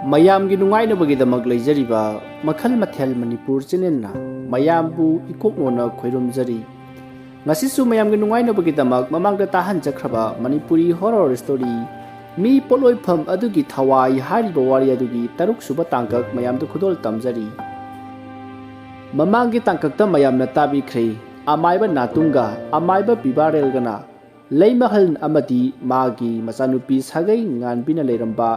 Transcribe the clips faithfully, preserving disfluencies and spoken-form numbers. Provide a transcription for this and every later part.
ꯃꯌꯥꯝꯒꯤ ꯅꯨꯡꯉꯥꯏꯅꯕꯒꯤꯗꯃꯛ ꯂꯩꯖꯔꯤꯕ ꯃꯈꯜ ꯃꯊꯦꯜ ꯃꯅꯤꯄꯨꯔ ꯆꯦꯅꯦꯜꯅ ꯃꯌꯥꯝꯕꯨ ꯏꯀꯣꯛꯅꯣꯅ ꯈꯣꯏꯔꯨꯝꯖꯔꯤ꯫ ꯉꯁꯤꯁꯨ ꯃꯌꯥꯝꯒꯤ ꯅꯨꯡꯉꯥꯏꯅꯕꯒꯤꯗꯃꯛ ꯃꯃꯥꯡꯗ ꯇꯥꯍꯟꯖꯈ꯭ꯔꯕ ꯃꯅꯤꯄꯨꯔꯤ ꯍꯣꯔꯣꯔ ꯁ꯭ꯇꯣꯔꯤ ꯃꯤ ꯄꯣꯠꯂꯣꯏꯐꯝ ꯑꯗꯨꯒꯤ ꯊꯋꯥꯏ ꯍꯥꯏꯔꯤꯕ ꯋꯥꯔꯤ ꯑꯗꯨꯒꯤ ꯇꯔꯨꯛ ꯁꯨꯕ ꯇꯥꯡꯀꯛ ꯃꯌꯥꯝꯗ ꯈꯨꯗꯣꯜ ꯇꯝꯖꯔꯤ꯫ ꯃꯃꯥꯡꯒꯤ ꯇꯥꯡꯀꯛꯇ ꯃꯌꯥꯝꯅ ꯇꯥꯕꯤꯈ꯭ꯔꯦ, ꯑꯃꯥꯏꯕ ꯅꯥꯇꯨꯡꯒ ꯑꯃꯥꯏꯕ ꯄꯤꯕꯥꯔꯦꯜꯒꯅ ꯂꯩꯃꯍꯜ ꯑꯃꯗꯤ ꯃꯥꯒꯤ ꯃꯆꯥꯅꯨꯄꯤ ꯁꯥꯒꯩ ꯉꯥꯟꯕꯤꯅ ꯂꯩꯔꯝꯕ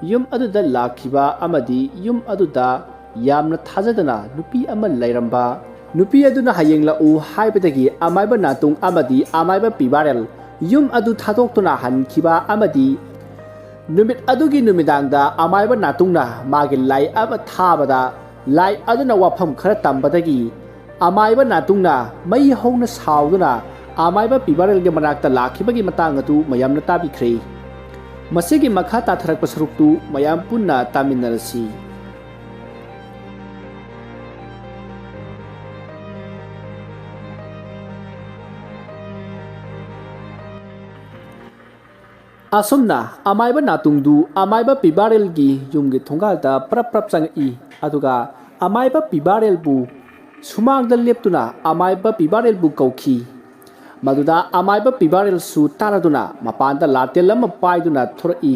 ꯌꯨꯝ ꯑꯗꯨꯗ ꯂꯥꯛꯈꯤꯕ ꯑꯃꯗꯤ ꯌꯨꯝ ꯑꯗꯨꯗ ꯌꯥꯝꯅ ꯊꯥꯖꯗꯅ ꯅꯨꯄꯤ ꯑꯃ ꯂꯩꯔꯝꯕ, ꯅꯨꯄꯤ ꯑꯗꯨꯅ ꯍꯌꯦꯡ ꯂꯥꯛꯎ ꯍꯥꯏꯕꯗꯒꯤ ꯑꯃꯥꯏꯕ ꯅꯥꯇꯨꯡ ꯑꯃꯗꯤ ꯑꯃꯥꯏꯕ ꯄꯤꯕꯥꯔꯦꯜ ꯌꯨꯝ ꯑꯗꯨ ꯊꯥꯗꯣꯛꯇꯨꯅ ꯍꯟꯈꯤꯕ ꯑꯃꯗꯤ ꯅꯨꯃꯤꯠ ꯑꯗꯨꯒꯤ ꯅꯨꯃꯤꯗꯥꯡꯗ ꯑꯃꯥꯏꯕ ꯅꯥꯇꯨꯡꯅ ꯃꯥꯒꯤ ꯂꯥꯏ ꯑꯃ ꯊꯥꯕꯗ, ꯂꯥꯏ ꯑꯗꯨꯅ ꯋꯥꯐꯝ ꯈꯔ ꯇꯝꯕꯗꯒꯤ ꯑꯃꯥꯏꯕ ꯅꯥꯇꯨꯡꯅ ꯃꯩ ꯍꯧꯅ ꯁꯥꯎꯗꯨꯅ ꯑꯃꯥꯏꯕ ꯄꯤꯕꯥꯔꯦꯜꯒꯤ ꯃꯅꯥꯛꯇ ꯂꯥꯛꯈꯤꯕꯒꯤ ꯃꯇꯥꯡ ꯑꯗꯨ ꯃꯌꯥꯝꯅ ꯇꯥꯕꯤꯈ꯭ꯔꯦ꯫ ꯃꯁꯤꯒꯤ ꯃꯈꯥ ꯇꯥꯊꯔꯛꯄ ꯁꯔꯨꯛꯇꯨ ꯃꯌꯥꯝ ꯄꯨꯟꯅ ꯇꯥꯃꯤꯟꯅꯔꯁꯤ꯫ ꯑꯁꯨꯝꯅ ꯑꯃꯥꯏꯕ ꯅꯥꯇꯨꯡꯗꯨ ꯑꯃꯥꯏꯕ ꯄꯤꯕꯥꯔꯦꯜꯒꯤ ꯌꯨꯝꯒꯤ ꯊꯣꯡꯒꯥꯜꯗ ꯄ꯭ꯔꯞ ꯄ꯭ꯔꯞ ꯆꯪꯉꯛꯏ꯫ ꯑꯗꯨꯒ ꯑꯃꯥꯏꯕ ꯄꯤꯕꯥꯔꯦꯜꯕꯨ ꯁꯨꯃꯥꯡꯗ ꯂꯦꯞꯇꯨꯅ ꯑꯃꯥꯏꯕ ꯄꯤꯕꯥꯔꯦꯜꯕꯨ ꯀꯧꯈꯤ꯫ ꯃꯗꯨꯗ ꯑꯃꯥꯏꯕ ꯄꯤꯕꯥꯔꯦꯜꯁꯨ ꯇꯥꯔꯗꯨꯅ ꯃꯄꯥꯟꯗ ꯂꯥꯇꯦꯜ ꯑꯃ ꯄꯥꯏꯗꯨꯅ ꯊꯣꯔꯛꯏ꯫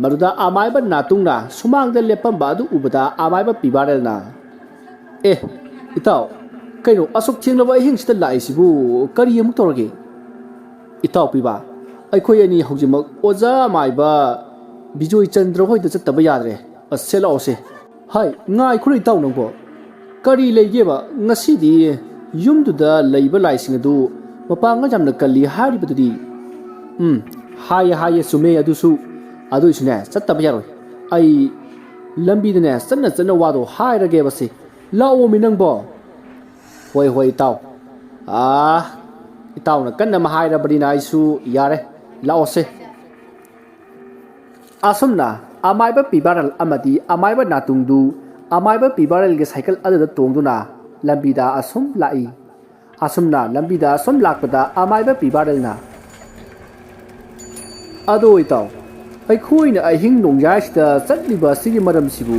ꯃꯗꯨꯗ ꯑꯃꯥꯏꯕ ꯅꯥꯇꯨꯡꯅ ꯁꯨꯃꯥꯡꯗ ꯂꯦꯞꯄꯝꯕ ꯑꯗꯨ ꯎꯕꯗ ꯑꯃꯥꯏꯕ ꯄꯤꯕꯥꯔꯦꯜꯅ, "ꯑꯦ, ꯏꯇꯥꯎ, ꯀꯩꯅꯣ ꯑꯁꯨꯛ ꯊꯦꯡꯂꯕ ꯑꯍꯤꯡꯁꯤꯗ ꯂꯥꯛꯏꯁꯤꯕꯨ? ꯀꯔꯤ ꯑꯃꯨꯛ ꯇꯧꯔꯒꯦ?" "ꯏꯇꯥꯎ ꯄꯤꯕꯥ, ꯑꯩꯈꯣꯏ ꯑꯅꯤ ꯍꯧꯖꯤꯛꯃꯛ ꯑꯣꯖꯥ ꯑꯃꯥꯏꯕ ꯕꯤꯖꯣꯏ ꯆꯟꯗ꯭ꯔ ꯍꯣꯏꯗ ꯆꯠꯇꯕ ꯌꯥꯗ꯭ꯔꯦ꯫ ꯑꯁ, ꯁꯦ, ꯂꯥꯛꯑꯣꯁꯦ꯫" "ꯍꯥꯏ, ꯉꯥꯏꯈꯣꯅꯦ ꯏꯇꯥꯎ ꯅꯪꯕꯣ꯫ ꯀꯔꯤ ꯂꯩꯒꯦꯕ? ꯉꯁꯤꯗꯤ ꯌꯨꯝꯗꯨꯗ ꯂꯩꯕ ꯂꯥꯏꯁꯤꯡ ꯑꯗꯨ ꯃꯄꯥꯡꯒꯜ ꯌꯥꯝꯅ ꯀꯜꯂꯤ ꯍꯥꯏꯔꯤꯕꯗꯨꯗꯤ?" "ꯎꯝ, ꯍꯥꯏꯌꯦ, ꯍꯥꯏꯌꯦ, ꯆꯨꯝꯃꯦ ꯑꯗꯨꯁꯨ꯫ ꯑꯗꯨꯏꯁꯨꯅꯦ, ꯆꯠꯇꯕ ꯌꯥꯔꯣꯏ꯫ ꯑꯩ ꯂꯝꯕꯤꯗꯅꯦ, ꯆꯠꯅ ꯆꯠꯅ ꯋꯥꯗꯣ ꯍꯥꯏꯔꯒꯦꯕꯁꯦ꯫ ꯂꯥꯛꯑꯣꯃꯤ ꯅꯪꯕꯣ꯫" "ꯍꯣꯏ, ꯍꯣꯏ, ꯏꯇꯥꯎ꯫ ꯑꯥ, ꯏꯇꯥꯎꯅ ꯀꯟꯅ ꯑꯃ ꯍꯥꯏꯔꯕꯅꯤꯅ ꯑꯩꯁꯨ ꯌꯥꯔꯦ꯫ ꯂꯥꯛꯑꯣꯁꯦ꯫" ꯑꯁꯨꯝꯅ ꯑꯃꯥꯏꯕ ꯄꯤꯕꯥꯔꯦꯜ ꯑꯃꯗꯤ ꯑꯃꯥꯏꯕ ꯅꯥꯇꯨꯡꯗꯨ ꯑꯃꯥꯏꯕ ꯄꯤꯕꯥꯔꯦꯜꯒꯤ ꯁꯥꯏꯀꯜ ꯑꯗꯨꯗ ꯇꯣꯡꯗꯨꯅ ꯂꯝꯕꯤꯗ ꯑꯁꯨꯝ ꯂꯥꯛꯏ꯫ ꯑꯁꯨꯝꯅ ꯂꯝꯕꯤꯗ ꯑꯁꯨꯝ ꯂꯥꯛꯄꯗ ꯑꯃꯥꯏꯕ ꯄꯤꯕꯥꯔꯦꯜꯅ, "ꯑꯗꯣ ꯏꯇꯥꯎ, ꯑꯩꯈꯣꯏꯅ ꯑꯍꯤꯡ ꯅꯣꯡꯌꯥꯏꯁꯤꯗ ꯆꯠꯂꯤꯕ ꯑꯁꯤꯒꯤ ꯃꯔꯝꯁꯤꯕꯨ?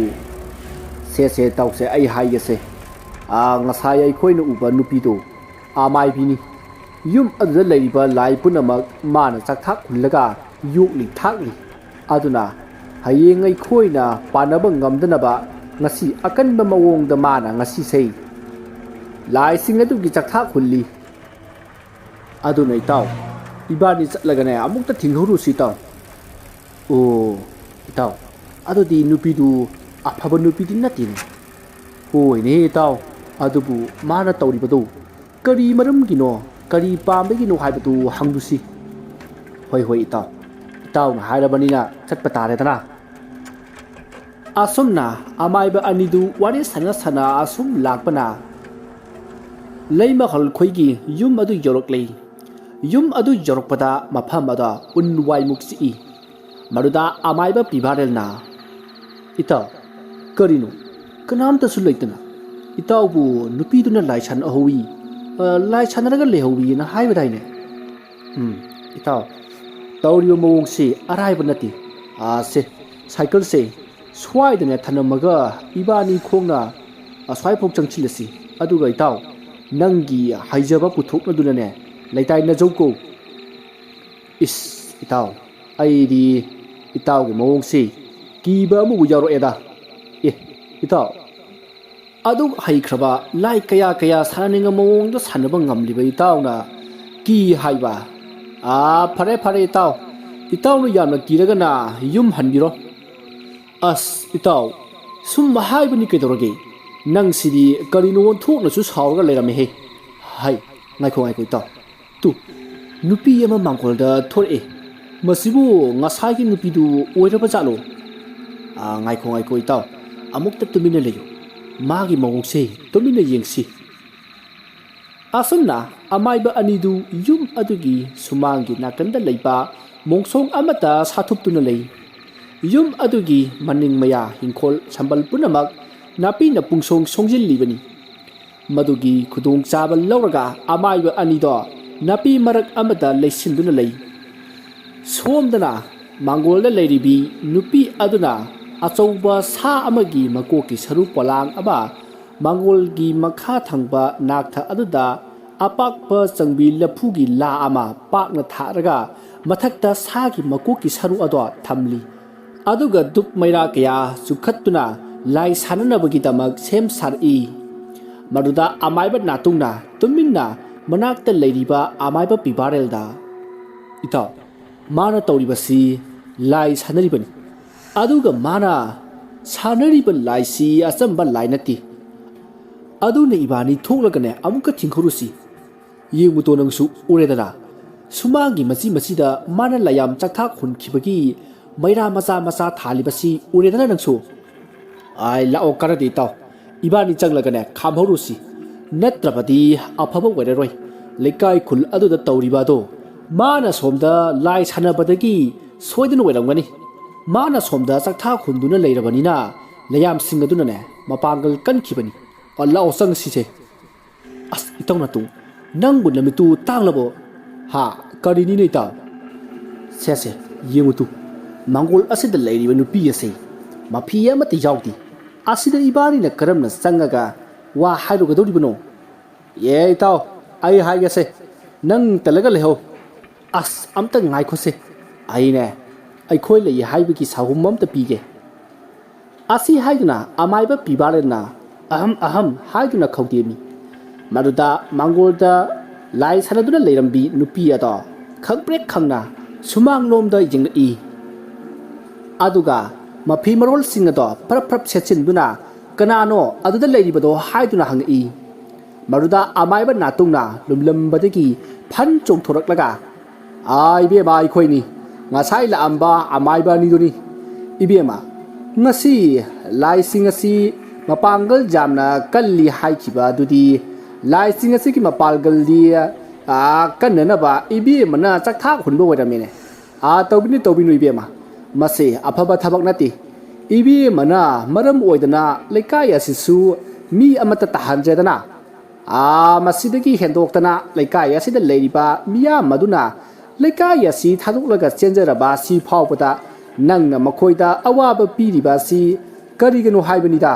ꯁꯦ ꯁꯦ ꯇꯧꯁꯦ, ꯑꯩ ꯍꯥꯏꯒꯦꯁꯦ꯫ ꯑꯥ, ꯉꯁꯥꯏ ꯑꯩꯈꯣꯏꯅ ꯎꯕ ꯅꯨꯄꯤꯗꯣ ꯑꯃꯥꯏꯕꯤꯅꯤ꯫ ꯌꯨꯝ ꯑꯗꯨꯗ ꯂꯩꯔꯤꯕ ꯂꯥꯏ ꯄꯨꯝꯅꯃꯛ ꯃꯥꯅ ꯆꯥꯛꯊꯥꯛ ꯍꯨꯜꯂꯒ ꯌꯣꯛꯂꯤ ꯊꯥꯛꯂꯤ꯫ ꯑꯗꯨꯅ ꯍꯌꯦꯡ ꯑꯩꯈꯣꯏꯅ ꯄꯥꯟꯅꯕ ꯉꯝꯗꯅꯕ ꯉꯁꯤ ꯑꯀꯟꯕ ꯃꯑꯣꯡꯗ ꯃꯥꯅ ꯉꯁꯤꯁꯦ ꯂꯥꯏꯁꯤꯡ ꯑꯗꯨꯒꯤ ꯆꯥꯛꯊꯥꯛ ꯍꯨꯜꯂꯤ꯫ ꯑꯗꯨꯅ ꯏꯇꯥꯎ, ꯏꯕꯥꯅꯤ ꯆꯠꯂꯒꯅꯦ ꯑꯃꯨꯛꯇ ꯊꯤꯡꯍꯧꯔꯨꯁꯤ ꯏꯇꯥꯎ꯫ ꯑꯣ, ꯏꯇꯥꯎ, ꯑꯗꯨꯗꯤ ꯅꯨꯄꯤꯗꯨ ꯑꯐꯕ ꯅꯨꯄꯤꯗꯤ ꯅꯠꯇꯦꯅꯦ꯫ ꯍꯣꯏꯅꯦ ꯏꯇꯥꯎ, ꯑꯗꯨꯕꯨ ꯃꯥꯅ ꯇꯧꯔꯤꯕꯗꯨ ꯀꯔꯤ ꯃꯔꯝꯒꯤꯅꯣ, ꯀꯔꯤ ꯄꯥꯝꯕꯒꯤꯅꯣ ꯍꯥꯏꯕꯗꯨ ꯍꯪꯂꯨꯁꯤ꯫ ꯍꯣꯏ ꯍꯣꯏ ꯏꯇꯥꯎ, ꯏꯇꯥꯎꯅ ꯍꯥꯏꯔꯕꯅꯤꯅ ꯆꯠꯄ ꯇꯥꯔꯦꯗꯅ꯫ ꯑꯁꯨꯝꯅ ꯑꯃꯥꯏꯕ ꯑꯅꯤꯗꯨ ꯋꯥꯔꯤ ꯁꯥꯟꯅ ꯁꯥꯟꯅ ꯑꯁꯨꯝ ꯂꯥꯛꯄꯅ ꯂꯩꯃꯍꯜ ꯈꯣꯏꯒꯤ ꯌꯨꯝ ꯑꯗꯨ ꯌꯧꯔꯛꯂꯦ꯫ ꯌꯨꯝ ꯑꯗꯨ ꯌꯧꯔꯛꯄꯗ ꯃꯐꯝ ꯑꯗꯨ ꯎꯟ ꯋꯥꯏꯃꯨꯛ ꯆꯤꯛꯏ꯫ ꯃꯗꯨꯗ ꯑꯃꯥꯏꯕ ꯄꯤꯕꯥꯔꯦꯜꯅ, "ꯏꯇꯥꯎ, ꯀꯔꯤꯅꯣ? ꯀꯅꯥꯝꯇꯁꯨ ꯂꯩꯇꯅ ꯏꯇꯥꯎꯕꯨ ꯅꯨꯄꯤꯗꯨꯅ ꯂꯥꯏ ꯁꯥꯟꯅꯍꯧꯋꯤ, ꯑ, ꯂꯥꯏ ꯁꯥꯟꯅꯔꯒ ꯂꯩꯍꯧꯋꯤꯅ ꯍꯥꯏꯕꯗꯥꯏꯅꯦ?" "ꯎꯝ, ꯏꯇꯥꯎ, ꯇꯧꯔꯤꯕ ꯃꯑꯣꯡꯁꯤ ꯑꯔꯥꯏꯕ ꯅꯠꯇꯦ꯫ ꯑꯥ, ꯁꯦ, ꯁꯥꯏꯀꯜꯁꯦ ꯁ꯭ꯋꯥꯏꯗꯅꯦ ꯊꯅꯝꯃꯒ ꯏꯕꯥꯅꯤ ꯈꯣꯡꯅ ꯑꯁ꯭ꯋꯥꯏꯐꯥꯎ ꯆꯪꯁꯤꯜꯂꯁꯤ꯫ ꯑꯗꯨꯒ ꯏꯇꯥꯎ, ꯅꯪꯒꯤ ꯍꯩꯖꯕ ꯄꯨꯊꯣꯛꯅꯗꯨꯅꯅꯦ ꯂꯩꯇꯥꯏꯅꯖꯧꯀꯣ꯫" "ꯏꯁ, ꯏꯇꯥꯎ, ꯑꯩꯗꯤ ꯏꯇꯥꯎꯒꯤ ꯃꯑꯣꯡꯁꯤ ꯀꯤꯕ ꯑꯃꯕꯨ ꯌꯥꯎꯔꯛꯑꯦꯗ꯫ ꯑꯦ, ꯏꯇꯥꯎ, ꯑꯗꯨꯛ ꯍꯩꯈ꯭ꯔꯕ, ꯂꯥꯏ ꯀꯌꯥ ꯀꯌꯥ ꯁꯥꯟꯅꯅꯤꯡꯕ ꯃꯑꯣꯡꯗ ꯁꯥꯟꯅꯕ ꯉꯝꯂꯤꯕ ꯏꯇꯥꯎꯅ ꯀꯤ ꯍꯥꯏꯕ? ꯑꯥ, ꯐꯔꯦ ꯐꯔꯦ ꯏꯇꯥꯎ, ꯏꯇꯥꯎꯅ ꯌꯥꯝꯅ ꯀꯤꯔꯒꯅ ꯌꯨꯝ ꯍꯟꯕꯤꯔꯣ꯫" "ꯑꯁ ꯏꯇꯥꯎ, ꯁꯨꯝ ꯍꯥꯏꯕꯅꯤ ꯀꯩꯗꯧꯔꯒꯦ? ꯅꯪꯁꯤꯗꯤ ꯀꯔꯤꯅꯣ ꯑꯣꯟꯊꯣꯛꯅꯁꯨ ꯁꯥꯎꯔꯒ ꯂꯩꯔꯝꯃꯦꯍꯦ꯫ ꯍꯥꯏ, ꯉꯥꯏꯈꯣ ꯉꯥꯏꯈꯣ ꯏꯇꯥꯎ, ꯇꯨ, ꯅꯨꯄꯤ ꯑꯃ ꯃꯥꯡꯒꯣꯜꯗ ꯊꯣꯔꯛꯑꯦ꯫ ꯃꯁꯤꯕꯨ ꯉꯁꯥꯏꯒꯤ ꯅꯨꯄꯤꯗꯨ ꯑꯣꯏꯔꯕ ꯖꯥꯠꯂꯣ?" "ꯑꯥ, ꯉꯥꯏꯈꯣ ꯉꯥꯏꯈꯣ ꯏꯇꯥꯎ, ꯑꯃꯨꯛꯇ ꯇꯨꯃꯤꯟꯅ ꯂꯩꯌꯨ꯫ ꯃꯥꯒꯤ ꯃꯑꯣꯡꯁꯦ ꯇꯨꯃꯤꯟꯅ ꯌꯦꯡꯁꯤ꯫" ꯑꯁꯨꯝꯅ ꯑꯃꯥꯏꯕ ꯑꯅꯤꯗꯨ ꯌꯨꯝ ꯑꯗꯨꯒꯤ ꯁꯨꯃꯥꯡꯒꯤ ꯅꯥꯀꯟꯗ ꯂꯩꯕ ꯃꯣꯡꯁꯣꯡ ꯑꯃꯗ ꯁꯥꯊꯨꯞꯇꯨꯅ ꯂꯩ꯫ ꯌꯨꯝ ꯑꯗꯨꯒꯤ ꯃꯅꯤꯡ ꯃꯌꯥ, ꯍꯤꯡꯈꯣꯜ ꯁꯝꯕꯜ ꯄꯨꯝꯅꯃꯛ ꯅꯥꯄꯤꯅ ꯄꯨꯡꯁꯣꯡ ꯁꯣꯡꯖꯤꯜꯂꯤꯕꯅꯤ꯫ ꯃꯗꯨꯒꯤ ꯈꯨꯗꯣꯡꯆꯥꯕ ꯂꯧꯔꯒ ꯑꯃꯥꯏꯕ ꯑꯅꯤꯗꯣ ꯅꯥꯄꯤ ꯃꯔꯛ ꯑꯃꯗ ꯂꯩꯁꯤꯟꯗꯨꯅ ꯂꯩ꯫ ꯁꯣꯝꯗꯅ ꯃꯥꯡꯒꯣꯜꯗ ꯂꯩꯔꯤꯕꯤ ꯅꯨꯄꯤ ꯑꯗꯨꯅ ꯑꯆꯧꯕ ꯁꯥ ꯑꯃꯒꯤ ꯃꯀꯣꯛꯀꯤ ꯁꯔꯨ ꯄꯣꯂꯥꯡ ꯑꯃ ꯃꯥꯡꯒꯣꯜꯒꯤ ꯃꯈꯥ ꯊꯪꯕ ꯅꯥꯛꯊ ꯑꯗꯨꯗ ꯑꯄꯥꯛꯄ ꯆꯪꯕꯤ ꯂꯐꯨꯒꯤ ꯂꯥ ꯑꯃ ꯄꯥꯛꯅ ꯊꯥꯔꯒ ꯃꯊꯛꯇ ꯁꯥꯒꯤ ꯃꯀꯣꯛꯀꯤ ꯁꯔꯨ ꯑꯗꯣ ꯊꯝꯂꯤ꯫ ꯑꯗꯨꯒ ꯙꯨꯞ ꯃꯩꯔꯥ ꯀꯌꯥ ꯆꯨꯈꯠꯇꯨꯅ ꯂꯥꯏ ꯁꯥꯟꯅꯅꯕꯒꯤꯗꯃꯛ ꯁꯦꯝ ꯁꯥꯔꯛꯏ꯫ ꯃꯗꯨꯗ ꯑꯃꯥꯏꯕ ꯅꯥꯇꯨꯡꯅ ꯇꯨꯃꯤꯟꯅ ꯃꯅꯥꯛꯇ ꯂꯩꯔꯤꯕ ꯑꯃꯥꯏꯕ ꯄꯤꯕꯥꯔꯦꯜꯗ, "ꯏꯇꯥꯎ, ꯃꯥꯅ ꯇꯧꯔꯤꯕꯁꯤ ꯂꯥꯏ ꯁꯥꯟꯅꯔꯤꯕꯅꯤ꯫ ꯑꯗꯨꯒ ꯃꯥꯅ ꯁꯥꯟꯅꯔꯤꯕ ꯂꯥꯏꯁꯤ ꯑꯆꯝꯕ ꯂꯥꯏ ꯅꯠꯇꯦ꯫ ꯑꯗꯨꯅ ꯏꯕꯥꯅꯤ ꯊꯣꯛꯂꯒꯅꯦ ꯑꯃꯨꯛꯀ ꯊꯤꯡꯈꯨꯔꯨꯁꯤ꯫ ꯌꯦꯡꯉꯨꯇꯣ ꯅꯪꯁꯨ ꯎꯔꯦꯗꯅ꯫ ꯁꯨꯃꯥꯡꯒꯤ ꯃꯆꯤ ꯃꯆꯤꯗ ꯃꯥꯅ ꯂꯥꯏꯌꯥꯝ ꯆꯥꯛꯊꯥꯛ ꯍꯨꯟꯈꯤꯕꯒꯤ ꯃꯩꯔꯥ ꯃꯆꯥ ꯃꯆꯥ ꯊꯥꯜꯂꯤꯕꯁꯤ ꯎꯔꯦꯗꯅ ꯅꯪꯁꯨ꯫ ꯑꯥꯏ ꯂꯥꯛꯑꯣ ꯀꯥꯟꯅꯗꯦ ꯏꯇꯥꯎ꯫ ꯏꯕꯥꯅꯤ ꯆꯪꯂꯒꯅꯦ ꯈꯥꯝꯍꯧꯔꯨꯁꯤ꯫ ꯅꯠꯇ꯭ꯔꯕꯗꯤ ꯑꯐꯕ ꯑꯣꯏꯔꯔꯣꯏ꯫ ꯂꯩꯀꯥꯏ ꯈꯨꯜ ꯑꯗꯨꯗ ꯇꯧꯔꯤꯕ ꯑꯗꯣ ꯃꯥꯅ ꯁꯣꯝꯗ ꯂꯥꯏ ꯁꯥꯟꯅꯕꯗꯒꯤ ꯁꯣꯏꯗꯅ ꯑꯣꯏꯔꯝꯒꯅꯤ꯫ ꯃꯥꯅ ꯁꯣꯝꯗ ꯆꯥꯛꯊꯥꯛ ꯍꯨꯟꯗꯨꯅ ꯂꯩꯔꯕꯅꯤꯅ ꯂꯥꯏꯌꯥꯝꯁꯤꯡ ꯑꯗꯨꯅꯅꯦ ꯃꯄꯥꯡꯒꯜ ꯀꯟꯈꯤꯕꯅꯤ꯫ ꯑꯣ ꯂꯥꯛꯑꯣ ꯆꯪꯁꯤꯁꯦ꯫ ꯑꯁ ꯏꯇꯥꯎ ꯅꯥꯇꯣꯡ, ꯅꯪꯕꯨ ꯅꯃꯤꯠꯇꯨ ꯇꯥꯡꯂꯕꯣ? ꯍꯥ? ꯀꯔꯤꯅꯤꯅꯦ ꯏꯇꯥꯎ? ꯁꯦ ꯁꯦ, ꯌꯦꯡꯉꯨ ꯇꯨ, ꯃꯥꯡꯒꯣꯜ ꯑꯁꯤꯗ ꯂꯩꯔꯤꯕ ꯅꯨꯄꯤ ꯑꯁꯤ ꯃꯐꯤ ꯑꯃꯠꯇ ꯌꯥꯎꯗꯦ꯫ ꯑꯁꯤꯗ ꯏꯕꯥꯅꯤꯅ ꯀꯔꯝꯅ ꯆꯪꯉꯒ ꯋꯥ ꯍꯥꯏꯔꯨꯒꯗꯧꯔꯤꯕꯅꯣ? ꯑꯦ ꯏꯇꯥꯎ, ꯑꯩ ꯍꯥꯏꯒꯦꯁꯦ, ꯅꯪ ꯇꯜꯂꯒ ꯂꯩꯍꯧ꯫ ꯑꯁ ꯑꯝꯇ ꯉꯥꯏꯈꯣꯁꯦ, ꯑꯩꯅꯦ, ꯑꯩꯈꯣꯏ ꯂꯩ ꯍꯥꯏꯕꯒꯤ ꯁꯥꯍꯨꯝ ꯑꯝꯇ ꯄꯤꯒꯦ꯫ ꯑꯁꯤ ꯍꯥꯏꯗꯨꯅ ꯑꯃꯥꯏꯕ ꯄꯤꯕꯥꯔꯦꯟꯅ ꯑꯍꯝ ꯑꯍꯝ ꯍꯥꯏꯗꯨꯅ ꯈꯧꯗꯦꯝꯃꯤ꯫ ꯃꯗꯨꯗ ꯃꯥꯡꯒꯣꯜꯗ ꯂꯥꯏ ꯁꯥꯟꯅꯗꯨꯅ ꯂꯩꯔꯝꯕꯤ ꯅꯨꯄꯤ ꯑꯗꯣ ꯈꯪꯄ꯭ꯔꯦꯛ ꯈꯪꯅ ꯁꯨꯃꯥꯡꯂꯣꯝꯗ ꯌꯦꯡꯂꯛꯏ꯫ ꯑꯗꯨꯒ ꯃꯐꯤ ꯃꯔꯣꯜꯁꯤꯡ ꯑꯗꯣ ꯐꯔꯞ ꯐꯔꯞ ꯁꯦꯠꯆꯤꯟꯗꯨꯅ "ꯀꯅꯥꯅꯣ ꯑꯗꯨꯗ ꯂꯩꯔꯤꯕꯗꯣ?" ꯍꯥꯏꯗꯨꯅ ꯍꯪꯉꯛꯏ꯫ ꯃꯗꯨꯗ ꯑꯃꯥꯏꯕ ꯅꯥꯇꯨꯡꯅ ꯂꯨꯝꯂꯝꯕꯗꯒꯤ ꯐꯟ ꯆꯣꯡꯊꯣꯔꯛꯂꯒ, "ꯑꯥ, ꯏꯕꯦꯝꯃ, ꯑꯩꯈꯣꯏꯅꯤ꯫ ꯉꯁꯥꯏ ꯂꯥꯛꯑꯝꯕ ꯑꯃꯥꯏꯕ ꯑꯅꯤꯗꯨꯅꯤ꯫ ꯏꯕꯦꯝꯃ, ꯉꯁꯤ ꯂꯥꯏꯁꯤꯡ ꯑꯁꯤ ꯃꯄꯥꯡꯒꯜ ꯌꯥꯝꯅ ꯀꯜꯂꯤ ꯍꯥꯏꯈꯤꯕ ꯑꯗꯨꯗꯤ ꯂꯥꯏꯁꯤꯡ ꯑꯁꯤꯒꯤ ꯃꯄꯥꯡꯒꯜꯗꯤ, ꯑꯥ, ꯀꯟꯅꯅꯕ ꯏꯕꯦꯝꯃꯅ ꯆꯥꯛꯊꯥꯛ ꯍꯨꯟꯕ ꯑꯣꯏꯔꯝꯃꯦꯅꯦ꯫ ꯑꯥ, ꯇꯧꯕꯤꯅꯨ, ꯇꯧꯕꯤꯅꯨ ꯏꯕꯦꯝꯃ꯫ ꯃꯁꯤ ꯑꯐꯕ ꯊꯕꯛ ꯅꯠꯇꯦ꯫ ꯏꯕꯦꯝꯃꯅ ꯃꯔꯝ ꯑꯣꯏꯗꯅ ꯂꯩꯀꯥꯏ ꯑꯁꯤꯁꯨ ꯃꯤ ꯑꯃꯠꯇ ꯇꯥꯍꯟꯗ꯭ꯔꯦꯗꯅ꯫ ꯑꯥ, ꯃꯁꯤꯗꯒꯤ ꯍꯦꯟꯗꯣꯛꯇꯅ ꯂꯩꯀꯥꯏ ꯑꯁꯤꯗ ꯂꯩꯔꯤꯕ ꯃꯤꯌꯥꯝ ꯑꯗꯨꯅ ꯂꯩꯀꯥꯏ ꯑꯁꯤ ꯊꯥꯗꯣꯛꯂꯒ ꯆꯦꯟꯖꯔꯕ ꯑꯁꯤ ꯐꯥꯎꯕꯗ ꯅꯪꯅ ꯃꯈꯣꯏꯗ ꯑꯋꯥꯕ ꯄꯤꯔꯤꯕ ꯑꯁꯤ ꯀꯔꯤꯒꯤꯅꯣ ꯍꯥꯏꯕꯅꯤꯗ꯫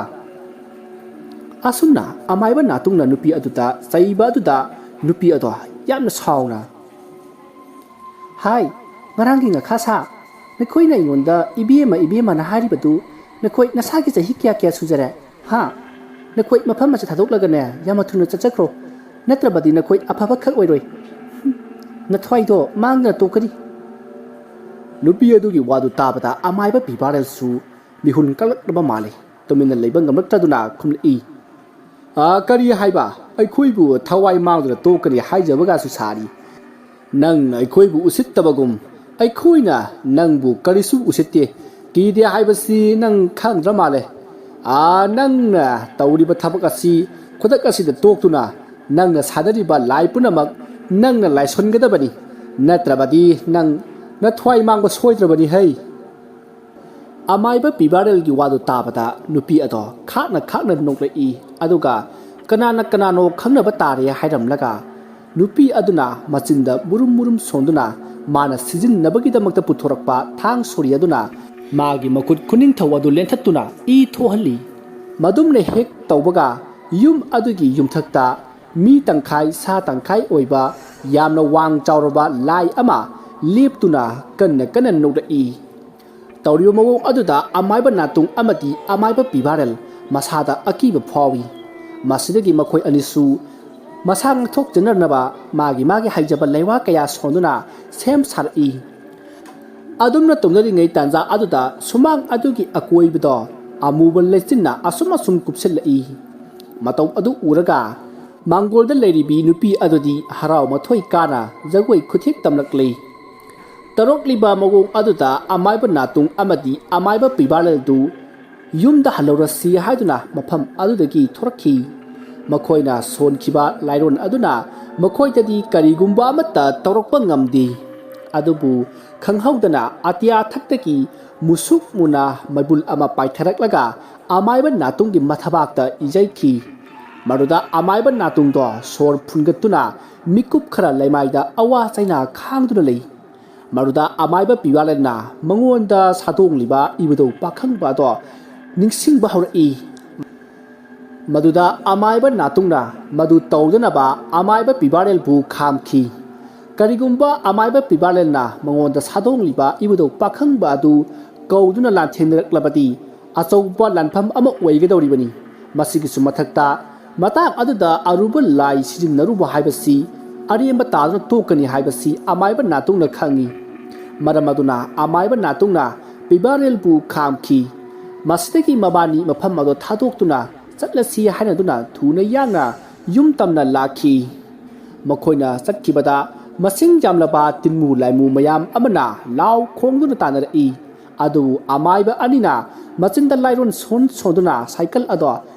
ꯑꯁꯨꯝꯅ ꯑꯃꯥꯏꯕ ꯅꯥꯇꯨꯡꯅ ꯅꯨꯄꯤ ꯑꯗꯨꯗ ꯆꯩꯕ ꯑꯗꯨꯗ ꯅꯨꯄꯤ ꯑꯗꯣ ꯌꯥꯝꯅ ꯁꯥꯎꯅ, "ꯍꯥꯏ, ꯉꯔꯥꯡꯒꯤ ꯉꯥꯈꯥ ꯁꯥ, ꯅꯈꯣꯏꯅ ꯑꯩꯉꯣꯟꯗ ꯏꯕꯦꯝꯃ, ꯏꯕꯦꯝꯃꯅ ꯍꯥꯏꯔꯤꯕꯗꯨ ꯅꯈꯣꯏ ꯅꯁꯥꯒꯤ ꯆꯍꯤ ꯀꯌꯥ ꯀꯌꯥ ꯁꯨꯖꯔꯦ? ꯍꯥ? ꯅꯈꯣꯏ ꯃꯐꯝ ꯑꯁꯤ ꯊꯥꯗꯣꯛꯂꯒꯅꯦ, ꯌꯥꯝꯅ ꯊꯨꯅ ꯆꯠꯆꯈ꯭ꯔꯣ꯫ ꯅꯠꯇ꯭ꯔꯕꯗꯤ ꯅꯈꯣꯏ ꯑꯐꯕ ꯈꯛ ꯑꯣꯏꯔꯣꯏ꯫ ꯅꯊ꯭ꯋꯥꯏꯗꯣ ꯃꯥꯡꯗꯅ ꯇꯣꯛꯀꯅꯤ꯫" ꯅꯨꯄꯤ ꯑꯗꯨꯒꯤ ꯋꯥꯗꯨ ꯇꯥꯕꯗ ꯑꯃꯥꯏꯕ ꯄꯤꯕꯥꯔꯦꯜꯁꯨ ꯃꯤꯍꯨꯟ ꯀꯜꯂꯛꯂꯕ ꯃꯥꯜꯂꯤ꯫ ꯇꯨꯃꯤꯟꯅ ꯂꯩꯕ ꯉꯝꯂꯛꯇ꯭ꯔꯗꯨꯅ ꯈꯨꯝꯂꯛꯏ, "ꯑ, ꯀꯔꯤ ꯍꯥꯏꯕ? ꯑꯩꯈꯣꯏꯕꯨ ꯊꯋꯥꯏ ꯃꯥꯡꯗꯨꯅ ꯇꯣꯛꯀꯅꯤ ꯍꯥꯏꯖꯕꯒꯁꯨ ꯁꯥꯔꯤ꯫ ꯅꯪꯅ ꯑꯩꯈꯣꯏꯕꯨ ꯎꯁꯤꯠꯇꯕꯒꯨꯝ ꯑꯩꯈꯣꯏꯅ ꯅꯪꯕꯨ ꯀꯔꯤꯁꯨ ꯎꯁꯤꯠꯇꯦ꯫ ꯀꯤꯗꯦ ꯍꯥꯏꯕꯁꯤ ꯅꯪ ꯈꯪꯗ꯭ꯔ ꯃꯥꯜꯂꯦ꯫ ꯑ, ꯅꯪꯅ ꯇꯧꯔꯤꯕ ꯊꯕꯛ ꯑꯁꯤ ꯈꯨꯗꯛ ꯑꯁꯤꯗ ꯇꯣꯛꯇꯨꯅ ꯅꯪꯅ ꯁꯥꯟꯅꯔꯤꯕ ꯂꯥꯏ ꯄꯨꯝꯅꯃꯛ ꯅꯪꯅ ꯂꯥꯏꯁꯣꯟꯒꯗꯕꯅꯤ꯫ ꯅꯠꯇ꯭ꯔꯕꯗꯤ ꯅꯪ ꯅꯊ꯭ꯋꯥꯏ ꯃꯥꯡꯕ ꯁꯣꯏꯗ꯭ꯔꯕꯅꯤ ꯍꯩ꯫" ꯑꯃꯥꯏꯕ ꯄꯤꯕꯥꯔꯦꯜꯒꯤ ꯋꯥꯗꯨ ꯇꯥꯕꯗ ꯅꯨꯄꯤ ꯑꯗꯣ ꯈꯥꯛꯅ ꯈꯥꯛꯅ ꯅꯣꯛꯂꯛꯏ꯫ ꯑꯗꯨꯒ ꯀꯅꯥꯅ ꯀꯅꯥꯅꯣ ꯈꯪꯅꯕ ꯇꯥꯔꯦ ꯍꯥꯏꯔꯝꯂꯒ ꯅꯨꯄꯤ ꯑꯗꯨꯅ ꯃꯆꯤꯟꯗ ꯃꯨꯔꯨꯝ ꯃꯨꯔꯨꯝ ꯁꯣꯟꯗꯨꯅ ꯃꯥꯅ ꯁꯤꯖꯤꯟꯅꯕꯒꯤꯗꯃꯛꯇ ꯄꯨꯊꯣꯔꯛꯄ ꯊꯥꯡ ꯁꯣꯔꯤ ꯑꯗꯨꯅ ꯃꯥꯒꯤ ꯃꯈꯨꯠ ꯈꯨꯅꯤꯡꯊꯧ ꯑꯗꯨ ꯂꯦꯟꯊꯠꯇꯨꯅ ꯏ ꯊꯣꯛꯍꯜꯂꯤ꯫ ꯃꯗꯨꯝꯅ ꯍꯦꯛ ꯇꯧꯕꯒ ꯌꯨꯝ ꯑꯗꯨꯒꯤ ꯌꯨꯝꯊꯛꯇ ꯃꯤ ꯇꯪꯈꯥꯏ ꯁꯥ ꯇꯪꯈꯥꯏ ꯑꯣꯏꯕ ꯌꯥꯝꯅ ꯋꯥꯡ ꯆꯥꯎꯔꯕ ꯂꯥꯏ ꯑꯃ ꯂꯦꯞꯇꯨꯅ ꯀꯟꯅ ꯀꯟꯅ ꯅꯣꯛꯂꯛꯏ꯫ ꯇꯧꯔꯤꯕ ꯃꯑꯣꯡ ꯑꯗꯨꯗ ꯑꯃꯥꯏꯕ ꯅꯥꯇꯨꯡ ꯑꯃꯗꯤ ꯑꯃꯥꯏꯕ ꯄꯤꯕꯥꯔꯦꯜ ꯃꯁꯥꯗ ꯑꯀꯤꯕ ꯐꯥꯎꯏ꯫ ꯃꯁꯤꯗꯒꯤ ꯃꯈꯣꯏ ꯑꯅꯤꯁꯨ ꯃꯁꯥ ꯉꯥꯛꯊꯣꯛꯆꯅꯅꯕ ꯃꯥꯒꯤ ꯃꯥꯒꯤ ꯍꯩꯖꯕ ꯂꯩꯋꯥ ꯀꯌꯥ ꯁꯣꯟꯗꯨꯅ ꯁꯦꯝ ꯁꯥꯔꯛꯏ꯫ ꯑꯗꯨꯝꯅ ꯇꯧꯅꯔꯤꯉꯩ ꯇꯥꯟꯖꯥ ꯑꯗꯨꯗ ꯁꯨꯃꯥꯡ ꯑꯗꯨꯒꯤ ꯑꯀꯣꯏꯕꯗꯣ ꯑꯃꯨꯕ ꯂꯩꯆꯤꯟꯅ ꯑꯁꯨꯝ ꯑꯁꯨꯝ ꯀꯨꯞꯁꯤꯜꯂꯛꯏ꯫ ꯃꯇꯧ ꯑꯗꯨ ꯎꯔꯒ ꯃꯥꯡꯒꯣꯜꯗ ꯂꯩꯔꯤꯕꯤ ꯅꯨꯄꯤ ꯑꯗꯨꯗꯤ ꯍꯔꯥꯎ ꯃꯊꯣꯏ ꯀꯥꯅ ꯖꯒꯣꯏ ꯈꯨꯊꯦꯛ ꯇꯝꯂꯛꯂꯤ꯫ ꯇꯧꯔꯛꯂꯤꯕ ꯃꯑꯣꯡ ꯑꯗꯨꯗ ꯑꯃꯥꯏꯕ ꯅꯥꯇꯨꯡ ꯑꯃꯗꯤ ꯑꯃꯥꯏꯕ ꯄꯤꯕꯥꯔꯦꯜꯗꯨ ꯌꯨꯝꯗ ꯍꯜꯂꯧꯔꯁꯤ ꯍꯥꯏꯗꯨꯅ ꯃꯐꯝ ꯑꯗꯨꯗꯒꯤ ꯊꯣꯔꯛꯈꯤ꯫ ꯃꯈꯣꯏꯅ ꯁꯣꯟꯈꯤꯕ ꯂꯥꯏꯔꯣꯟ ꯑꯗꯨꯅ ꯃꯈꯣꯏꯗꯗꯤ ꯀꯔꯤꯒꯨꯝꯕ ꯑꯃꯠꯇ ꯇꯧꯔꯛꯄ ꯉꯝꯗꯦ꯫ ꯑꯗꯨꯕꯨ ꯈꯪꯍꯧꯗꯅ ꯑꯇꯤꯌꯥ ꯊꯛꯇꯒꯤ ꯃꯨꯁꯨꯛ ꯃꯨꯅ ꯃꯩꯕꯨꯜ ꯑꯃ ꯄꯥꯏꯊꯔꯛꯂꯒ ꯑꯃꯥꯏꯕ ꯅꯥꯇꯨꯡꯒꯤ ꯃꯊꯕꯥꯛꯇ ꯏꯖꯩꯈꯤ꯫ ꯃꯗꯨꯗ ꯑꯃꯥꯏꯕ ꯅꯥꯇꯨꯡꯗꯣ ꯁꯣꯔ ꯐꯨꯟꯒꯠꯇꯨꯅ ꯃꯤꯀꯨꯞ ꯈꯔ ꯂꯩꯃꯥꯏꯗ ꯑꯋꯥ ꯆꯩꯅꯥ ꯈꯥꯡꯗꯨꯅ ꯂꯩ꯫ ꯃꯗꯨꯗ ꯑꯃꯥꯏꯕ ꯄꯤꯕꯥꯔꯦꯜꯅ ꯃꯉꯣꯟꯗ ꯁꯥꯗꯣꯡꯂꯤꯕ ꯏꯕꯨꯙꯧ ꯄꯥꯈꯪꯕ ꯑꯗꯣ ꯅꯤꯡꯁꯤꯡꯕ ꯍꯧꯔꯛꯏ꯫ ꯃꯗꯨꯗ ꯑꯃꯥꯏꯕ ꯅꯥꯇꯨꯡꯅ ꯃꯗꯨ ꯇꯧꯗꯅꯕ ꯑꯃꯥꯏꯕ ꯄꯤꯕꯥꯔꯦꯜꯕꯨ ꯈꯥꯝꯈꯤ꯫ ꯀꯔꯤꯒꯨꯝꯕ ꯑꯃꯥꯏꯕ ꯄꯤꯕꯥꯔꯦꯜꯅ ꯃꯉꯣꯟꯗ ꯁꯥꯗꯣꯡꯂꯤꯕ ꯏꯕꯨꯙꯧ ꯄꯥꯈꯪꯕ ꯑꯗꯨ ꯀꯧꯗꯨꯅ ꯂꯥꯟꯊꯦꯡꯅꯔꯛꯂꯕꯗꯤ ꯑꯆꯧꯕ ꯂꯥꯟꯐꯝ ꯑꯃ ꯑꯣꯏꯒꯗꯧꯔꯤꯕꯅꯤ꯫ ꯃꯁꯤꯒꯤꯁꯨ ꯃꯊꯛꯇ ꯃꯇꯥꯡ ꯑꯗꯨꯗ ꯑꯔꯨꯕ ꯂꯥꯏ ꯁꯤꯖꯤꯟꯅꯔꯨꯕ ꯍꯥꯏꯕꯁꯤ ꯑꯔꯦꯝꯕ ꯇꯥꯗꯨꯅ ꯇꯣꯛꯀꯅꯤ ꯍꯥꯏꯕꯁꯤ ꯑꯃꯥꯏꯕ ꯅꯥꯇꯨꯡꯅ ꯈꯪꯏ꯫ ꯃꯔꯝ ꯑꯗꯨꯅ ꯑꯃꯥꯏꯕ ꯅꯥꯇꯨꯡꯅ ꯄꯤꯕꯥꯔꯦꯜꯕꯨ ꯈꯥꯝꯈꯤ꯫ ꯃꯁꯤꯗꯒꯤ ꯃꯕꯥꯅꯤ ꯃꯐꯝ ꯑꯗꯨ ꯊꯥꯗꯣꯛꯇꯨꯅ ꯆꯠꯂꯁꯤ ꯍꯥꯏꯅꯗꯨꯅ ꯊꯨꯅ ꯌꯥꯡꯅ ꯌꯨꯝ ꯇꯝꯅ ꯂꯥꯛꯈꯤ꯫ ꯃꯈꯣꯏꯅ ꯆꯠꯈꯤꯕꯗ ꯃꯁꯤꯡ ꯌꯥꯝꯂꯕ ꯇꯤꯟꯃꯨ ꯂꯥꯏꯃꯨ ꯃꯌꯥꯝ ꯑꯃꯅ ꯂꯥꯎ ꯈꯣꯡꯗꯨꯅ ꯇꯥꯟꯅꯔꯛꯏ꯫ ꯑꯗꯨꯕꯨ ꯑꯃꯥꯏꯕ ꯑꯅꯤꯅ ꯃꯆꯤꯟꯗ ꯂꯥꯏꯔꯣꯟ ꯁꯣꯟ ꯁꯣꯟꯗꯨꯅ ꯁꯥꯏꯀꯜ ꯑꯗꯣ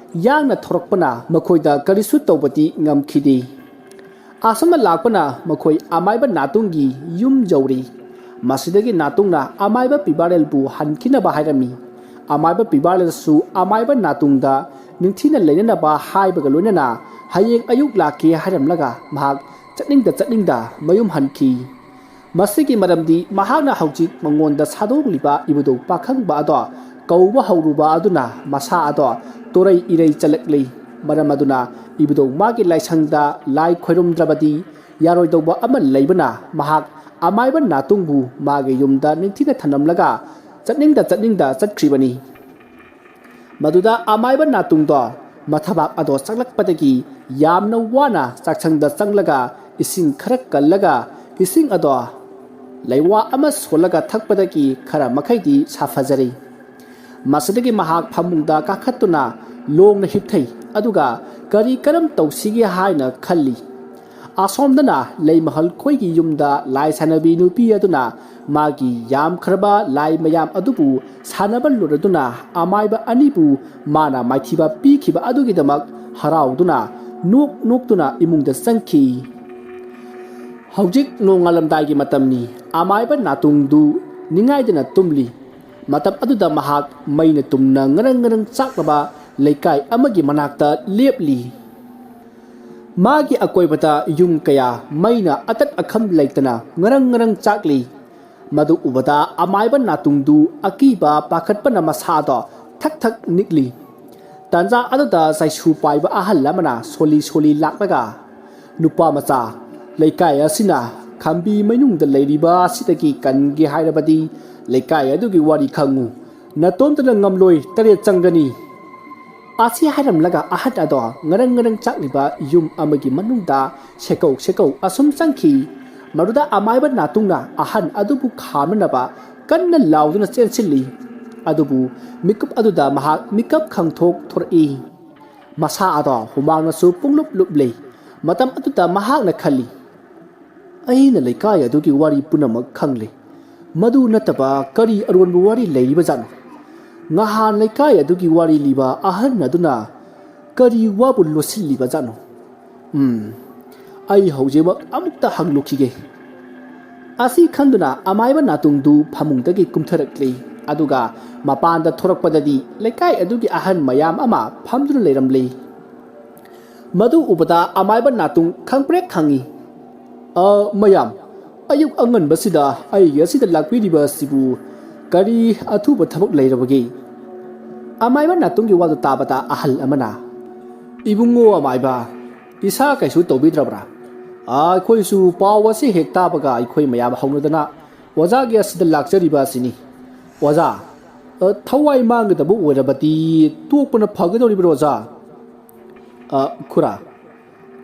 ꯌꯥꯡꯅ ꯊꯧꯔꯛꯄꯅ ꯃꯈꯣꯏꯗ ꯀꯔꯤꯁꯨ ꯇꯧꯕꯗꯤ ꯉꯝꯈꯤꯗꯦ꯫ ꯑꯁꯨꯝꯅ ꯂꯥꯛꯄꯅ ꯃꯈꯣꯏ ꯑꯃꯥꯏꯕ ꯅꯥꯇꯨꯡꯒꯤ ꯌꯨꯝ ꯌꯧꯔꯤ꯫ ꯃꯁꯤꯗꯒꯤ ꯅꯥꯇꯨꯡꯅ ꯑꯃꯥꯏꯕ ꯄꯤꯕꯥꯔꯦꯜꯕꯨ ꯍꯟꯈꯤꯅꯕ ꯍꯥꯏꯔꯝꯃꯤ꯫ ꯑꯃꯥꯏꯕ ꯄꯤꯕꯥꯔꯦꯜꯁꯨ ꯑꯃꯥꯏꯕ ꯅꯥꯇꯨꯡꯗ ꯅꯤꯡꯊꯤꯅ ꯂꯩꯅꯅꯕ ꯍꯥꯏꯕꯒ ꯂꯣꯏꯅꯅ ꯍꯌꯦꯡ ꯑꯌꯨꯛ ꯂꯥꯛꯀꯦ ꯍꯥꯏꯔꯝꯂꯒ ꯃꯍꯥꯛ ꯆꯠꯅꯤꯡꯗ ꯆꯠꯅꯤꯡꯗ ꯃꯌꯨꯝ ꯍꯟꯈꯤ꯫ ꯃꯁꯤꯒꯤ ꯃꯔꯝꯗꯤ ꯃꯍꯥꯛꯅ ꯍꯧꯖꯤꯛ ꯃꯉꯣꯟꯗ ꯁꯥꯗꯣꯛꯂꯤꯕ ꯏꯕꯨꯙꯧ ꯄꯥꯈꯪꯕ ꯑꯗꯣ ꯀꯧꯕ ꯍꯧꯔꯨꯕ ꯑꯗꯨꯅ ꯃꯁꯥ ꯑꯗꯣ ꯇꯣꯔꯩ ꯏꯔꯩ ꯆꯠꯂꯛꯂꯤ꯫ ꯃꯔꯝ ꯑꯗꯨꯅ ꯏꯕꯨꯙꯧ ꯃꯥꯒꯤ ꯂꯥꯏꯁꯪꯗ ꯂꯥꯏ ꯈꯣꯏꯔꯨꯝꯗ꯭ꯔꯕꯗꯤ ꯌꯥꯔꯣꯏꯗꯧꯕ ꯑꯃ ꯂꯩꯕꯅ ꯃꯍꯥꯛ ꯑꯃꯥꯏꯕ ꯅꯥꯇꯨꯡꯕꯨ ꯃꯥꯒꯤ ꯌꯨꯝꯗ ꯅꯤꯡꯊꯤꯅ ꯊꯝꯂꯝꯂꯒ ꯆꯠꯅꯤꯡꯗ ꯆꯠꯅꯤꯡꯗ ꯆꯠꯈ꯭ꯔꯤꯕꯅꯤ꯫ ꯃꯗꯨꯗ ꯑꯃꯥꯏꯕ ꯅꯥꯇꯨꯡꯗꯣ ꯃꯊꯕꯥꯛ ꯑꯗꯣ ꯆꯪꯂꯛꯄꯗꯒꯤ ꯌꯥꯝꯅ ꯋꯥꯅ ꯆꯥꯛꯁꯪꯗ ꯆꯪꯂꯒ ꯏꯁꯤꯡ ꯈꯔ ꯀꯜꯂꯒ ꯏꯁꯤꯡ ꯑꯗꯣ ꯂꯩꯋꯥ ꯑꯃ ꯁꯣꯜꯂꯒ ꯊꯛꯄꯗꯒꯤ ꯈꯔ ꯃꯈꯩꯗꯤ ꯁꯥꯐꯖꯔꯦ꯫ ꯃꯁꯤꯗꯒꯤ ꯃꯍꯥꯛ ꯐꯃꯨꯡꯗ ꯀꯥꯈꯠꯇꯨꯅ ꯂꯣꯡꯅ ꯍꯤꯞꯊꯩ꯫ ꯑꯗꯨꯒ ꯀꯔꯤ ꯀꯔꯝ ꯇꯧꯁꯤꯒꯦ ꯍꯥꯏꯅ ꯈꯜꯂꯤ꯫ ꯑꯁꯣꯝꯗꯅ ꯂꯩꯃꯍꯜ ꯈꯣꯏꯒꯤ ꯌꯨꯝꯗ ꯂꯥꯏ ꯁꯥꯟꯅꯕꯤ ꯅꯨꯄꯤ ꯑꯗꯨꯅ ꯃꯥꯒꯤ ꯌꯥꯝꯈ꯭ꯔꯕ ꯂꯥꯏ ꯃꯌꯥꯝ ꯑꯗꯨꯕꯨ ꯁꯥꯟꯅꯕ ꯂꯣꯏꯔꯗꯨꯅ ꯑꯃꯥꯏꯕ ꯑꯅꯤꯕꯨ ꯃꯥꯅ ꯃꯥꯏꯊꯤꯕ ꯄꯤꯈꯤꯕ ꯑꯗꯨꯒꯤꯗꯃꯛ ꯍꯔꯥꯎꯗꯨꯅ ꯅꯣꯛ ꯅꯣꯛꯇꯨꯅ ꯏꯃꯨꯡꯗ ꯆꯪꯈꯤ꯫ ꯍꯧꯖꯤꯛ ꯅꯣꯡꯉꯥꯜꯂꯝꯗꯥꯏꯒꯤ ꯃꯇꯝꯅꯤ꯫ ꯑꯃꯥꯏꯕ ꯅꯥꯇꯨꯡꯗꯨ ꯅꯤꯡꯉꯥꯏꯗꯅ ꯇꯨꯝꯂꯤ꯫ ꯃꯇꯝ ꯑꯗꯨꯗ ꯃꯍꯥꯛ ꯃꯩꯅ ꯇꯨꯝꯅ ꯉꯔꯪ ꯉꯔꯪ ꯆꯥꯛꯂꯕ ꯂꯩꯀꯥꯏ ꯑꯃꯒꯤ ꯃꯅꯥꯛꯇ ꯂꯦꯞꯂꯤ꯫ ꯃꯥꯒꯤ ꯑꯀꯣꯏꯕꯗ ꯌꯨꯝ ꯀꯌꯥ ꯃꯩꯅ ꯑꯇꯠ ꯑꯈꯝ ꯂꯩꯇꯅ ꯉꯔꯪ ꯉꯔꯪ ꯆꯥꯛꯂꯤ꯫ ꯃꯗꯨ ꯎꯕꯗ ꯑꯃꯥꯏꯕ ꯅꯥꯇꯨꯡꯗꯨ ꯑꯀꯤꯕ ꯄꯥꯈꯠꯄꯅ ꯃꯁꯥꯗꯣ ꯊꯛ ꯊꯛ ꯅꯤꯛꯂꯤ꯫ ꯇꯥꯟꯖꯥ ꯑꯗꯨꯗ ꯆꯩꯁꯨ ꯄꯥꯏꯕ ꯑꯍꯜ ꯑꯃꯅ ꯁꯣꯜꯂꯤ ꯁꯣꯜꯂꯤ ꯂꯥꯛꯂꯒ, "ꯅꯨꯄꯥ ꯃꯆꯥ, ꯂꯩꯀꯥꯏ ꯑꯁꯤꯅ ꯈꯥꯝꯕꯤ ꯃꯅꯨꯡꯗ ꯂꯩꯔꯤꯕ ꯑꯁꯤꯗꯒꯤ ꯀꯟꯒꯦ ꯍꯥꯏꯔꯕꯗꯤ ꯂꯩꯀꯥꯏ ꯑꯗꯨꯒꯤ ꯋꯥꯔꯤ ꯈꯪꯉꯨ꯫ ꯅꯇꯣꯝꯇꯅ ꯉꯝꯂꯣꯏ, ꯇꯔꯦꯠ ꯆꯪꯒꯅꯤ꯫" ꯑꯁꯤ ꯍꯥꯏꯔꯝꯂꯒ ꯑꯍꯟ ꯑꯗꯣ ꯉꯔꯪ ꯉꯔꯪ ꯆꯥꯛꯂꯤꯕ ꯌꯨꯝ ꯑꯃꯒꯤ ꯃꯅꯨꯡꯗ ꯁꯦꯀꯧ ꯁꯦꯀꯧ ꯑꯁꯨꯝ ꯆꯪꯈꯤ꯫ ꯃꯗꯨꯗ ꯑꯃꯥꯏꯕ ꯅꯥꯇꯨꯡꯅ ꯑꯍꯟ ꯑꯗꯨꯕꯨ ꯈꯥꯝꯅꯅꯕ ꯀꯟꯅ ꯂꯥꯎꯗꯨꯅ ꯆꯦꯟꯁꯤꯜꯂꯤ꯫ ꯑꯗꯨꯕꯨ ꯃꯤꯀꯨꯞ ꯑꯗꯨꯗ ꯃꯍꯥꯛ ꯃꯤꯀꯞ ꯈꯪꯊꯣꯛ ꯊꯣꯔꯛꯏ꯫ ꯃꯁꯥ ꯑꯗꯣ ꯍꯨꯃꯥꯡꯅꯁꯨ ꯄꯨꯡꯂꯨꯞ ꯂꯨꯞꯂꯤ꯫ ꯃꯇꯝ ꯑꯗꯨꯗ ꯃꯍꯥꯛꯅ ꯈꯜꯂꯤ, "ꯑꯩꯅ ꯂꯩꯀꯥꯏ ꯑꯗꯨꯒꯤ ꯋꯥꯔꯤ ꯄꯨꯝꯅꯃꯛ ꯈꯪꯂꯦ꯫ ꯃꯗꯨ ꯅꯠꯇꯕ ꯀꯔꯤ ꯑꯔꯣꯟꯕ ꯋꯥꯔꯤ ꯂꯩꯔꯤꯕꯖꯥꯠꯅꯣ? ꯉꯍꯥꯟ ꯂꯩꯀꯥꯏ ꯑꯗꯨꯒꯤ ꯋꯥꯔꯤ ꯂꯤꯕ ꯑꯍꯟ ꯑꯗꯨꯅ ꯀꯔꯤ ꯋꯥꯕꯨ ꯂꯣꯠꯁꯤꯜꯂꯤꯕꯖꯥꯠꯅꯣ? ꯎꯝ, ꯑꯩ ꯍꯧꯖꯤꯛꯃꯛ ꯑꯃꯨꯛꯇ ꯍꯪꯂꯨꯈꯤꯒꯦ꯫" ꯑꯁꯤ ꯈꯟꯗꯨꯅ ꯑꯃꯥꯏꯕ ꯅꯥꯇꯨꯡꯗꯨ ꯐꯃꯨꯡꯗꯒꯤ ꯀꯨꯝꯊꯔꯛꯂꯤ꯫ ꯑꯗꯨꯒ ꯃꯄꯥꯟꯗ ꯊꯣꯔꯛꯄꯗꯗꯤ ꯂꯩꯀꯥꯏ ꯑꯗꯨꯒꯤ ꯑꯍꯟ ꯃꯌꯥꯝ ꯑꯃ ꯐꯝꯗꯨꯅ ꯂꯩꯔꯝꯂꯤ꯫ ꯃꯗꯨ ꯎꯕꯗ ꯑꯃꯥꯏꯕ ꯅꯥꯇꯨꯡ ꯈꯪꯄ꯭ꯔꯦꯛ ꯈꯪꯏ꯫ "ꯑ, ꯃꯌꯥꯝ, ꯑꯌꯨꯛ ꯑꯉꯟꯕꯁꯤꯗ ꯑꯩꯒꯤ ꯑꯁꯤꯗ ꯂꯥꯛꯄꯤꯔꯤꯕ ꯑꯁꯤꯕꯨ ꯀꯔꯤ ꯑꯊꯨꯕ ꯊꯕꯛ ꯂꯩꯔꯕꯒꯦ?" ꯑꯃꯥꯏꯕ ꯅꯥꯇꯨꯡꯒꯤ ꯋꯥꯗꯨ ꯇꯥꯕꯗ ꯑꯍꯜ ꯑꯃꯅ, "ꯏꯕꯨꯡꯉꯣ ꯑꯃꯥꯏꯕ, ꯏꯁꯥ ꯀꯩꯁꯨ ꯇꯧꯕꯤꯗ꯭ꯔꯕ꯭ꯔꯥ? ꯑ, ꯑꯩꯈꯣꯏꯁꯨ ꯄꯥꯎ ꯑꯁꯤ ꯍꯦꯛ ꯇꯥꯕꯒ ꯑꯩꯈꯣꯏ ꯃꯌꯥꯝ ꯍꯧꯅꯗꯅ ꯑꯣꯖꯥꯒꯤ ꯑꯁꯤꯗ ꯂꯥꯛꯆꯔꯤꯕ ꯑꯁꯤꯅꯤ꯫ ꯑꯣꯖꯥ, ꯑ, ꯊꯋꯥꯏ ꯃꯥꯡꯒꯗꯕ ꯑꯣꯏꯔꯕꯗꯤ ꯇꯣꯛꯄꯅ ꯐꯒꯗꯧꯔꯤꯕ꯭ꯔꯣ ꯑꯣꯖꯥ?" "ꯑ, ꯈꯨꯔꯥ,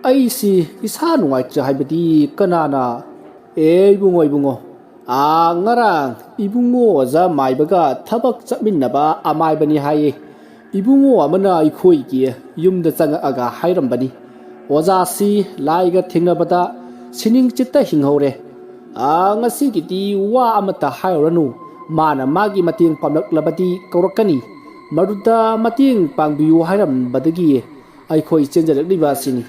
ꯑꯩꯁꯤ ꯏꯁꯥ ꯅꯨꯡꯉꯥꯏꯇ꯭ꯔꯦ ꯍꯥꯏꯕꯗꯤ ꯀꯅꯥꯅ?" "ꯑꯦ ꯏꯕꯨꯡꯉꯣ, ꯏꯕꯨꯡꯉꯣ, ꯑꯥ, ꯉꯔꯥꯡ ꯏꯕꯨꯡꯉꯣ ꯑꯣꯖꯥ ꯃꯥꯏꯕꯒ ꯊꯕꯛ ꯆꯠꯃꯤꯟꯅꯕ ꯑꯃꯥꯏꯕꯅꯤ ꯍꯥꯏꯌꯦ꯫ ꯏꯕꯨꯡꯉꯣ ꯑꯃꯅ ꯑꯩꯈꯣꯏꯒꯤ ꯌꯨꯝꯗ ꯆꯪꯉꯛꯑꯒ ꯍꯥꯏꯔꯝꯕꯅꯤ, ꯑꯣꯖꯥꯁꯤ ꯂꯥꯏꯒ ꯊꯦꯡꯅꯕꯗ ꯁꯤꯅꯤꯡ ꯆꯤꯠꯇ ꯍꯤꯡꯍꯧꯔꯦ꯫ ꯑꯥ, ꯉꯁꯤꯒꯤꯗꯤ ꯋꯥ ꯑꯃꯠꯇ ꯍꯥꯏꯔꯨꯔꯅꯨ, ꯃꯥꯅ ꯃꯥꯒꯤ ꯃꯇꯦꯡ ꯄꯥꯡꯂꯛꯂꯕꯗꯤ ꯀꯧꯔꯛꯀꯅꯤ꯫ ꯃꯗꯨꯗ ꯃꯇꯦꯡ ꯄꯥꯡꯕꯤꯌꯨ ꯍꯥꯏꯔꯝꯕꯗꯒꯤ ꯑꯩꯈꯣꯏ ꯆꯦꯟꯖꯔꯛꯂꯤꯕ ꯑꯁꯤꯅꯤ꯫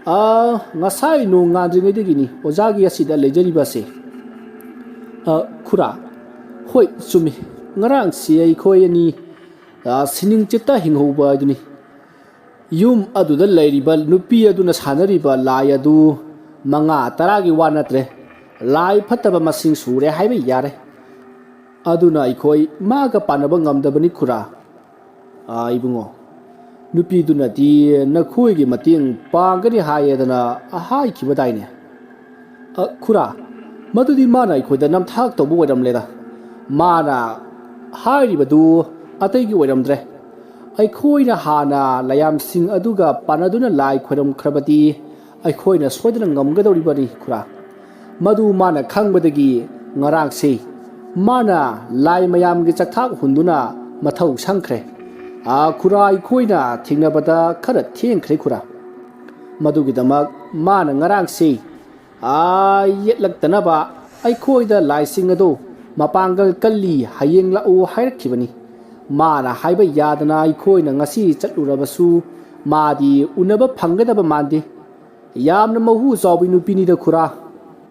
ꯑꯥ, ꯉꯁꯥꯏ ꯅꯣꯡ ꯉꯥꯟꯗ꯭ꯔꯤꯉꯩꯗꯒꯤꯅꯤ ꯑꯣꯖꯥꯒꯤ ꯑꯁꯤꯗ ꯂꯩꯖꯔꯤꯕ ꯑꯁꯤ꯫" "ꯑ, ꯈꯨꯔꯥ, ꯍꯣꯏ, ꯆꯨꯝꯃꯤ꯫ ꯉꯔꯥꯡꯁꯤ ꯑꯩꯈꯣꯏ ꯑꯅꯤ ꯁꯤꯅꯤꯡ ꯆꯤꯠꯇ ꯍꯤꯡꯍꯧꯕ ꯍꯥꯏꯗꯨꯅꯤ꯫ ꯌꯨꯝ ꯑꯗꯨꯗ ꯂꯩꯔꯤꯕ ꯅꯨꯄꯤ ꯑꯗꯨꯅ ꯁꯥꯟꯅꯔꯤꯕ ꯂꯥꯏ ꯑꯗꯨ ꯃꯉꯥ ꯇꯔꯥꯒꯤ ꯋꯥ ꯅꯠꯇ꯭ꯔꯦ, ꯂꯥꯏ ꯐꯠꯇꯕ ꯃꯁꯤꯡ ꯁꯨꯔꯦ ꯍꯥꯏꯕ ꯌꯥꯔꯦ꯫ ꯑꯗꯨꯅ ꯑꯩꯈꯣꯏ ꯃꯥꯒ ꯄꯥꯟꯅꯕ ꯉꯝꯗꯕꯅꯤ ꯈꯨꯔꯥ꯫ ꯑꯥ, ꯏꯕꯨꯡꯉꯣ, ꯅꯨꯄꯤꯗꯨꯅꯗꯤ ꯅꯈꯣꯏꯒꯤ ꯃꯇꯦꯡ ꯄꯥꯡꯒꯅꯤ ꯍꯥꯏꯌꯦꯗꯅ ꯍꯥꯏꯈꯤꯕꯗꯥꯏꯅꯦ? ꯑ, ꯈꯨꯔꯥ, ꯃꯗꯨꯗꯤ ꯃꯥꯅ ꯑꯩꯈꯣꯏꯗ ꯅꯝꯊꯥꯛ ꯇꯧꯕ ꯑꯣꯏꯔꯝꯂꯦꯗ꯫ ꯃꯥꯅ ꯍꯥꯏꯔꯤꯕꯗꯨ ꯑꯇꯩꯒꯤ ꯑꯣꯏꯔꯝꯗ꯭ꯔꯦ꯫ ꯑꯩꯈꯣꯏꯅ ꯍꯥꯟꯅ ꯂꯥꯏꯌꯥꯝꯁꯤꯡ ꯑꯗꯨꯒ ꯄꯥꯟꯅꯗꯨꯅ ꯂꯥꯏ ꯈꯣꯏꯔꯝꯈ꯭ꯔꯕꯗꯤ ꯑꯩꯈꯣꯏꯅ ꯁꯣꯏꯗꯅ ꯉꯝꯒꯗꯧꯔꯤꯕꯅꯤ ꯈꯨꯔꯥ꯫ ꯃꯗꯨ ꯃꯥꯅ ꯈꯪꯕꯗꯒꯤ ꯉꯔꯥꯡꯁꯤ ꯃꯥꯅ ꯂꯥꯏ ꯃꯌꯥꯝꯒꯤ ꯆꯥꯛꯊꯥꯛ ꯍꯨꯟꯗꯨꯅ ꯃꯊꯧ ꯁꯪꯈ꯭ꯔꯦ꯫ ꯑꯥ, ꯈꯨꯔꯥ, ꯑꯩꯈꯣꯏꯅ ꯊꯦꯡꯅꯕꯗ ꯈꯔ ꯊꯦꯡꯈ꯭ꯔꯦ ꯈꯨꯔꯥ꯫ ꯃꯗꯨꯒꯤꯗꯃꯛ ꯃꯥꯅ ꯉꯔꯥꯡꯁꯤ, ꯑꯥ, ꯌꯦꯠꯂꯛꯇꯅꯕ ꯑꯩꯈꯣꯏꯗ ꯂꯥꯏꯁꯤꯡ ꯑꯗꯨ ꯃꯄꯥꯡꯒꯜ ꯀꯜꯂꯤ, ꯍꯌꯦꯡ ꯂꯥꯛꯎ ꯍꯥꯏꯔꯛꯈꯤꯕꯅꯤ꯫ ꯃꯥꯅ ꯍꯥꯏꯕ ꯌꯥꯗꯅ ꯑꯩꯈꯣꯏꯅ ꯉꯁꯤ ꯆꯠꯂꯨꯔꯕꯁꯨ ꯃꯥꯗꯤ ꯎꯅꯕ ꯐꯪꯒꯗꯕ ꯃꯥꯟꯗꯦ꯫ ꯌꯥꯝꯅ ꯃꯍꯨ ꯆꯥꯎꯕꯤ ꯅꯨꯄꯤꯅꯤꯗ ꯈꯨꯔꯥ꯫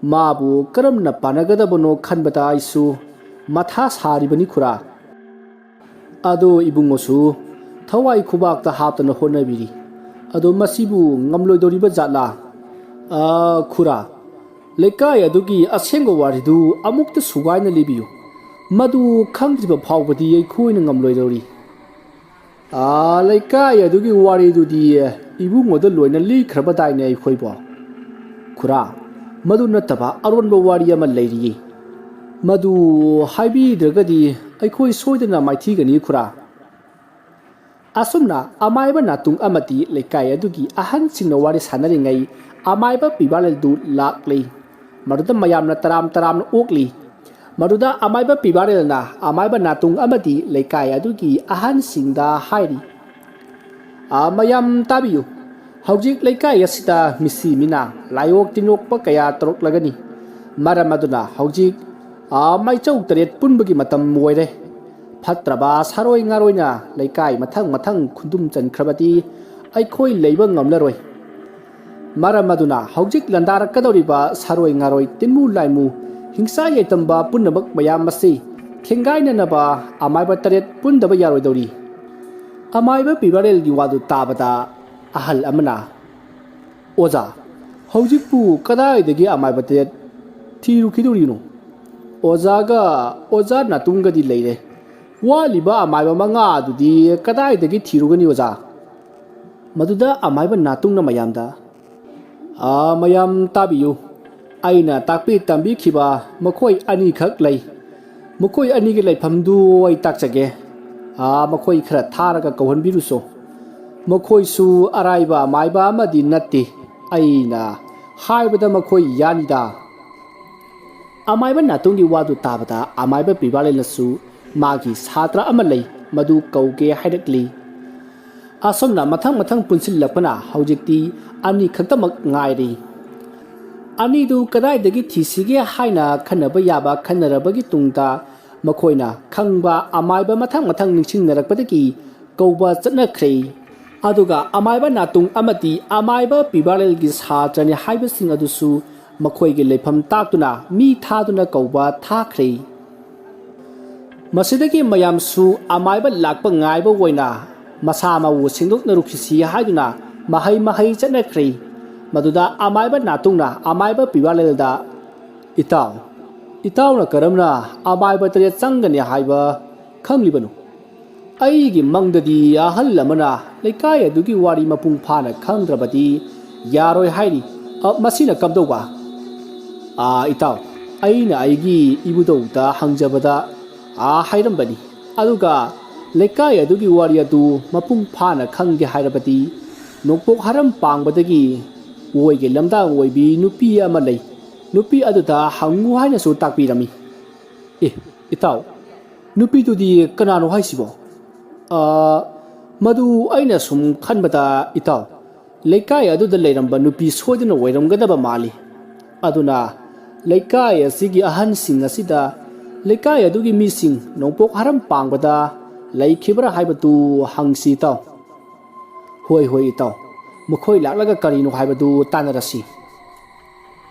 ꯃꯥꯕꯨ ꯀꯔꯝꯅ ꯄꯥꯟꯅꯒꯗꯕꯅꯣ ꯈꯟꯕꯗ ꯑꯩꯁꯨ ꯃꯊꯥ ꯁꯥꯔꯤꯕꯅꯤ ꯈꯨꯔꯥ꯫ ꯑꯗꯣ ꯏꯕꯨꯡꯉꯣꯁꯨ ꯊꯋꯥꯏ ꯈꯨꯕꯥꯛꯇ ꯍꯥꯞꯇꯅ ꯍꯣꯠꯅꯕꯤꯔꯤ꯫ ꯑꯗꯣ ꯃꯁꯤꯕꯨ ꯉꯝꯂꯣꯏꯗꯧꯔꯤꯕ ꯖꯥꯠꯂꯥ? ꯑꯥ, ꯈꯨꯔꯥ, ꯂꯩꯀꯥꯏ ꯑꯗꯨꯒꯤ ꯑꯁꯦꯡꯕ ꯋꯥꯔꯤꯗꯨ ꯑꯃꯨꯛꯇ ꯁꯨꯒꯥꯏꯅ ꯂꯤꯕꯤꯌꯨ꯫ ꯃꯗꯨ ꯈꯪꯗ꯭ꯔꯤꯕ ꯐꯥꯎꯕꯗꯤ ꯑꯩꯈꯣꯏꯅ ꯉꯝꯂꯣꯏꯗꯧꯔꯤ꯫ ꯑꯥ, ꯂꯩꯀꯥꯏ ꯑꯗꯨꯒꯤ ꯋꯥꯔꯤꯗꯨꯗꯤ ꯏꯕꯨꯡꯉꯣꯗ ꯂꯣꯏꯅ ꯂꯤꯈ꯭ꯔꯕꯗꯥꯏꯅꯦ ꯑꯩꯈꯣꯏꯕꯣ? ꯈꯨꯔꯥ, ꯃꯗꯨ ꯅꯠꯇꯕ ꯑꯔꯣꯟꯕ ꯋꯥꯔꯤ ꯑꯃ ꯂꯩꯔꯤꯌꯦ꯫ ꯃꯗꯨ ꯍꯥꯏꯕꯤꯗ꯭ꯔꯒꯗꯤ ꯑꯩꯈꯣꯏ ꯁꯣꯏꯗꯅ ꯃꯥꯏꯊꯤꯒꯅꯤ ꯈꯨꯔꯥ꯫ ꯑꯁꯨꯝꯅ ꯑꯃꯥꯏꯕ ꯅꯥꯇꯨꯡ ꯑꯃꯗꯤ ꯂꯩꯀꯥꯏ ꯑꯗꯨꯒꯤ ꯑꯍꯟꯁꯤꯡꯅ ꯋꯥꯔꯤ ꯁꯥꯟꯅꯔꯤꯉꯩ ꯑꯃꯥꯏꯕ ꯄꯤꯕꯥꯂꯦꯜꯗꯨ ꯂꯥꯛꯂꯤ꯫ ꯃꯗꯨꯗ ꯃꯌꯥꯝꯅ ꯇꯔꯥꯝ ꯇꯔꯥꯝꯅ ꯑꯣꯛꯂꯤ꯫ ꯃꯗꯨꯗ ꯑꯃꯥꯏꯕ ꯄꯤꯕꯥꯂꯦꯜꯅ ꯑꯃꯥꯏꯕ ꯅꯥꯇꯨꯡ ꯑꯃꯗꯤ ꯂꯩꯀꯥꯏ ꯑꯗꯨꯒꯤ ꯑꯍꯟꯁꯤꯡꯗ ꯍꯥꯏꯔꯤ, "ꯑꯥ, ꯃꯌꯥꯝ ꯇꯥꯕꯤꯌꯨ꯫ ꯍꯧꯖꯤꯛ ꯂꯩꯀꯥꯏ ꯑꯁꯤꯗ ꯃꯤꯁꯤ ꯃꯤꯅꯥ, ꯂꯥꯏꯑꯣꯛ ꯇꯤꯟꯑꯣꯛꯄ ꯀꯌꯥ ꯇꯧꯔꯛꯂꯒꯅꯤ꯫ ꯃꯔꯝ ꯑꯗꯨꯅ ꯍꯧꯖꯤꯛ, ꯑꯥ, ꯃꯥꯏꯆꯧ ꯇꯔꯦꯠ ꯄꯨꯟꯕꯒꯤ ꯃꯇꯝ ꯑꯣꯏꯔꯦ꯫ ꯐꯠꯇ꯭ꯔꯕ ꯁꯥꯔꯣꯏ ꯉꯥꯔꯣꯏꯅ ꯂꯩꯀꯥꯏ ꯃꯊꯪ ꯃꯊꯪ ꯈꯨꯟꯗꯨꯝ ꯆꯟꯈ꯭ꯔꯕꯗꯤ ꯑꯩꯈꯣꯏ ꯂꯩꯕ ꯉꯝꯂꯔꯣꯏ꯫ ꯃꯔꯝ ꯑꯗꯨꯅ ꯍꯧꯖꯤꯛ ꯂꯥꯟꯗꯥꯔꯛꯀꯗꯧꯔꯤꯕ ꯁꯥꯔꯣꯏ ꯉꯥꯔꯣꯏ, ꯇꯤꯟꯃꯨ ꯂꯥꯏꯃꯨ, ꯍꯤꯡꯁꯥ ꯌꯥꯏꯇꯝꯕ ꯄꯨꯝꯅꯃꯛ ꯃꯌꯥꯝ ꯑꯁꯤ ꯊꯦꯡꯒꯥꯏꯅꯅꯕ ꯑꯃꯥꯏꯕ ꯇꯔꯦꯠ ꯄꯨꯟꯗꯕ ꯌꯥꯔꯣꯏꯗꯧꯔꯤ꯫ ꯑꯃꯥꯏꯕ ꯄꯤꯕꯥꯔꯦꯜꯒꯤ ꯋꯥꯗꯨ ꯇꯥꯕꯗ ꯑꯍꯜ ꯑꯃꯅ, "ꯑꯣꯖꯥ, ꯍꯧꯖꯤꯛꯄꯨ ꯀꯗꯥꯏꯗꯒꯤ ꯑꯃꯥꯏꯕ ꯇꯔꯦꯠ ꯊꯤꯔꯨꯈꯤꯗꯣꯔꯤꯅꯣ? ꯑꯣꯖꯥꯒ ꯑꯣꯖꯥ ꯅꯥꯇꯨꯡꯒꯗꯤ ꯂꯩꯔꯦ꯫ ꯋꯥꯠꯂꯤꯕ ꯑꯃꯥꯏꯕ ꯃꯉꯥ ꯑꯗꯨꯗꯤ ꯀꯗꯥꯏꯗꯒꯤ ꯊꯤꯔꯨꯒꯅꯤ ꯑꯣꯖꯥ?" ꯃꯗꯨꯗ ꯑꯃꯥꯏꯕ ꯅꯥꯇꯨꯡꯅ ꯃꯌꯥꯝꯗ, "ꯑꯥ, ꯃꯌꯥꯝ ꯇꯥꯕꯤꯌꯨ꯫ ꯑꯩꯅ ꯇꯥꯛꯄꯤ ꯇꯝꯕꯤꯈꯤꯕ ꯃꯈꯣꯏ ꯑꯅꯤꯈꯛ ꯂꯩ꯫ ꯃꯈꯣꯏ ꯑꯅꯤꯒꯤ ꯂꯩꯐꯝꯗꯨ ꯑꯩ ꯇꯥꯛꯆꯒꯦ꯫ ꯑꯥ, ꯃꯈꯣꯏ ꯈꯔ ꯊꯥꯔꯒ ꯀꯧꯍꯟꯕꯤꯔꯨꯁꯣ꯫ ꯃꯈꯣꯏꯁꯨ ꯑꯔꯥꯏꯕ ꯑꯃꯥꯏꯕ ꯑꯃꯗꯤ ꯅꯠꯇꯦ꯫ ꯑꯩꯅ ꯍꯥꯏꯕꯗ ꯃꯈꯣꯏ ꯌꯥꯅꯤꯗ꯫" ꯑꯃꯥꯏꯕ ꯅꯥꯇꯣꯡꯒꯤ ꯋꯥꯗꯨ ꯇꯥꯕꯗ ꯑꯃꯥꯏꯕ ꯄꯤꯕꯥꯂꯦꯟꯅꯁꯨ ꯃꯥꯒꯤ ꯁꯥꯇ꯭ꯔ ꯑꯃ ꯂꯩ, ꯃꯗꯨ ꯀꯧꯒꯦ ꯍꯥꯏꯔꯛꯂꯤ꯫ ꯑꯁꯨꯝꯅ ꯃꯊꯪ ꯃꯊꯪ ꯄꯨꯟꯁꯤꯜꯂꯛꯄꯅ ꯍꯧꯖꯤꯛꯇꯤ ꯑꯅꯤ ꯈꯛꯇꯃꯛ ꯉꯥꯏꯔꯤ꯫ ꯑꯅꯤꯗꯨ ꯀꯗꯥꯏꯗꯒꯤ ꯊꯤꯁꯤꯒꯦ ꯍꯥꯏꯅ ꯈꯟꯅꯕ ꯌꯥꯕ ꯈꯟꯅꯔꯕꯒꯤ ꯇꯨꯡꯗ ꯃꯈꯣꯏꯅ ꯈꯪꯕ ꯑꯃꯥꯏꯕ ꯃꯊꯪ ꯃꯊꯪ ꯅꯤꯡꯁꯤꯡꯅꯔꯛꯄꯗꯒꯤ ꯀꯧꯕ ꯆꯠꯅꯈ꯭ꯔꯦ꯫ ꯑꯗꯨꯒ ꯑꯃꯥꯏꯕ ꯅꯥꯇꯨꯡ ꯑꯃꯗꯤ ꯑꯃꯥꯏꯕ ꯄꯤꯕꯥꯂꯦꯜꯒꯤ ꯁꯥꯇ꯭ꯔꯅꯤ ꯍꯥꯏꯕꯁꯤꯡ ꯑꯗꯨꯁꯨ ꯃꯈꯣꯏꯒꯤ ꯂꯩꯐꯝ ꯇꯥꯛꯇꯨꯅ ꯃꯤ ꯊꯥꯗꯨꯅ ꯀꯧꯕ ꯊꯥꯈ꯭ꯔꯦ꯫ ꯃꯁꯤꯗꯒꯤ ꯃꯌꯥꯝꯁꯨ ꯑꯃꯥꯏꯕ ꯂꯥꯛꯄ ꯉꯥꯏꯕ ꯑꯣꯏꯅ ꯃꯁꯥ ꯃꯎ ꯁꯦꯡꯗꯣꯛꯅꯔꯨꯈꯤꯁꯤ ꯍꯥꯏꯗꯨꯅ ꯃꯍꯩ ꯃꯍꯩ ꯆꯠꯅꯈ꯭ꯔꯦ꯫ ꯃꯗꯨꯗ ꯑꯃꯥꯏꯕ ꯅꯥꯇꯨꯡꯅ ꯑꯃꯥꯏꯕ ꯄꯤꯕꯥꯂꯦꯜꯗ, "ꯏꯇꯥꯎ, ꯏꯇꯥꯎꯅ ꯀꯔꯝꯅ ꯑꯃꯥꯏꯕ ꯇꯔꯦꯠ ꯆꯪꯒꯅꯤ ꯍꯥꯏꯕ ꯈꯪꯂꯤꯕꯅꯣ? ꯑꯩꯒꯤ ꯃꯪꯗꯗꯤ ꯑꯍꯜ ꯑꯃꯅ ꯂꯩꯀꯥꯏ ꯑꯗꯨꯒꯤ ꯋꯥꯔꯤ ꯃꯄꯨꯡ ꯐꯥꯅ ꯈꯪꯗ꯭ꯔꯕꯗꯤ ꯌꯥꯔꯣꯏ ꯍꯥꯏꯔꯤ꯫ ꯑ, ꯃꯁꯤꯅ ꯀꯝꯗꯧꯕ?" "ꯑꯥ, ꯏꯇꯥꯎ, ꯑꯩꯅ ꯑꯩꯒꯤ ꯏꯕꯨꯙꯧꯗ ꯍꯪꯖꯕꯗ, ꯑꯥ, ꯍꯥꯏꯔꯝꯕꯅꯤ꯫ ꯑꯗꯨꯒ ꯂꯩꯀꯥꯏ ꯑꯗꯨꯒꯤ ꯋꯥꯔꯤ ꯑꯗꯨ ꯃꯄꯨꯡ ꯐꯥꯅ ꯈꯪꯒꯦ ꯍꯥꯏꯔꯕꯗꯤ ꯅꯣꯡꯄꯣꯛ ꯍꯔꯝ ꯄꯥꯡꯕꯗꯒꯤ ꯑꯣꯏꯒꯤ ꯂꯝꯗꯥꯡ ꯑꯣꯏꯕꯤ ꯅꯨꯄꯤ ꯑꯃ ꯂꯩ꯫ ꯅꯨꯄꯤ ꯑꯗꯨꯗ ꯍꯪꯉꯨ ꯍꯥꯏꯅꯁꯨ ꯇꯥꯛꯄꯤꯔꯝꯃꯤ꯫" "ꯑꯦ, ꯏꯇꯥꯎ, ꯅꯨꯄꯤꯗꯨꯗꯤ ꯀꯅꯥꯅꯣ ꯍꯥꯏꯁꯤꯕꯣ?" "ꯑ, ꯃꯗꯨ ꯑꯩꯅ ꯁꯨꯝ ꯈꯟꯕꯗ, ꯏꯇꯥꯎ, ꯂꯩꯀꯥꯏ ꯑꯗꯨꯗ ꯂꯩꯔꯝꯕ ꯅꯨꯄꯤ ꯁꯣꯏꯗꯅ ꯑꯣꯏꯔꯝꯒꯗꯕ ꯃꯥꯜꯂꯤ꯫ ꯑꯗꯨꯅ ꯂꯩꯀꯥꯏ ꯑꯁꯤꯒꯤ ꯑꯍꯟꯁꯤꯡ ꯑꯁꯤꯗ ꯂꯩꯀꯥꯏ ꯑꯗꯨꯒꯤ ꯃꯤꯁꯤꯡ ꯅꯣꯡꯄꯣꯛ ꯍꯔꯝ ꯄꯥꯡꯕꯗ ꯂꯩꯈꯤꯕ꯭ꯔꯥ ꯍꯥꯏꯕꯗꯨ ꯍꯪꯁꯤ, ꯏꯇꯥꯎ꯫" "ꯍꯣꯏ, ꯍꯣꯏ, ꯏꯇꯥꯎ, ꯃꯈꯣꯏ ꯂꯥꯛꯂꯒ ꯀꯔꯤꯅꯣ ꯍꯥꯏꯕꯗꯨ ꯇꯥꯟꯅꯔꯁꯤ꯫"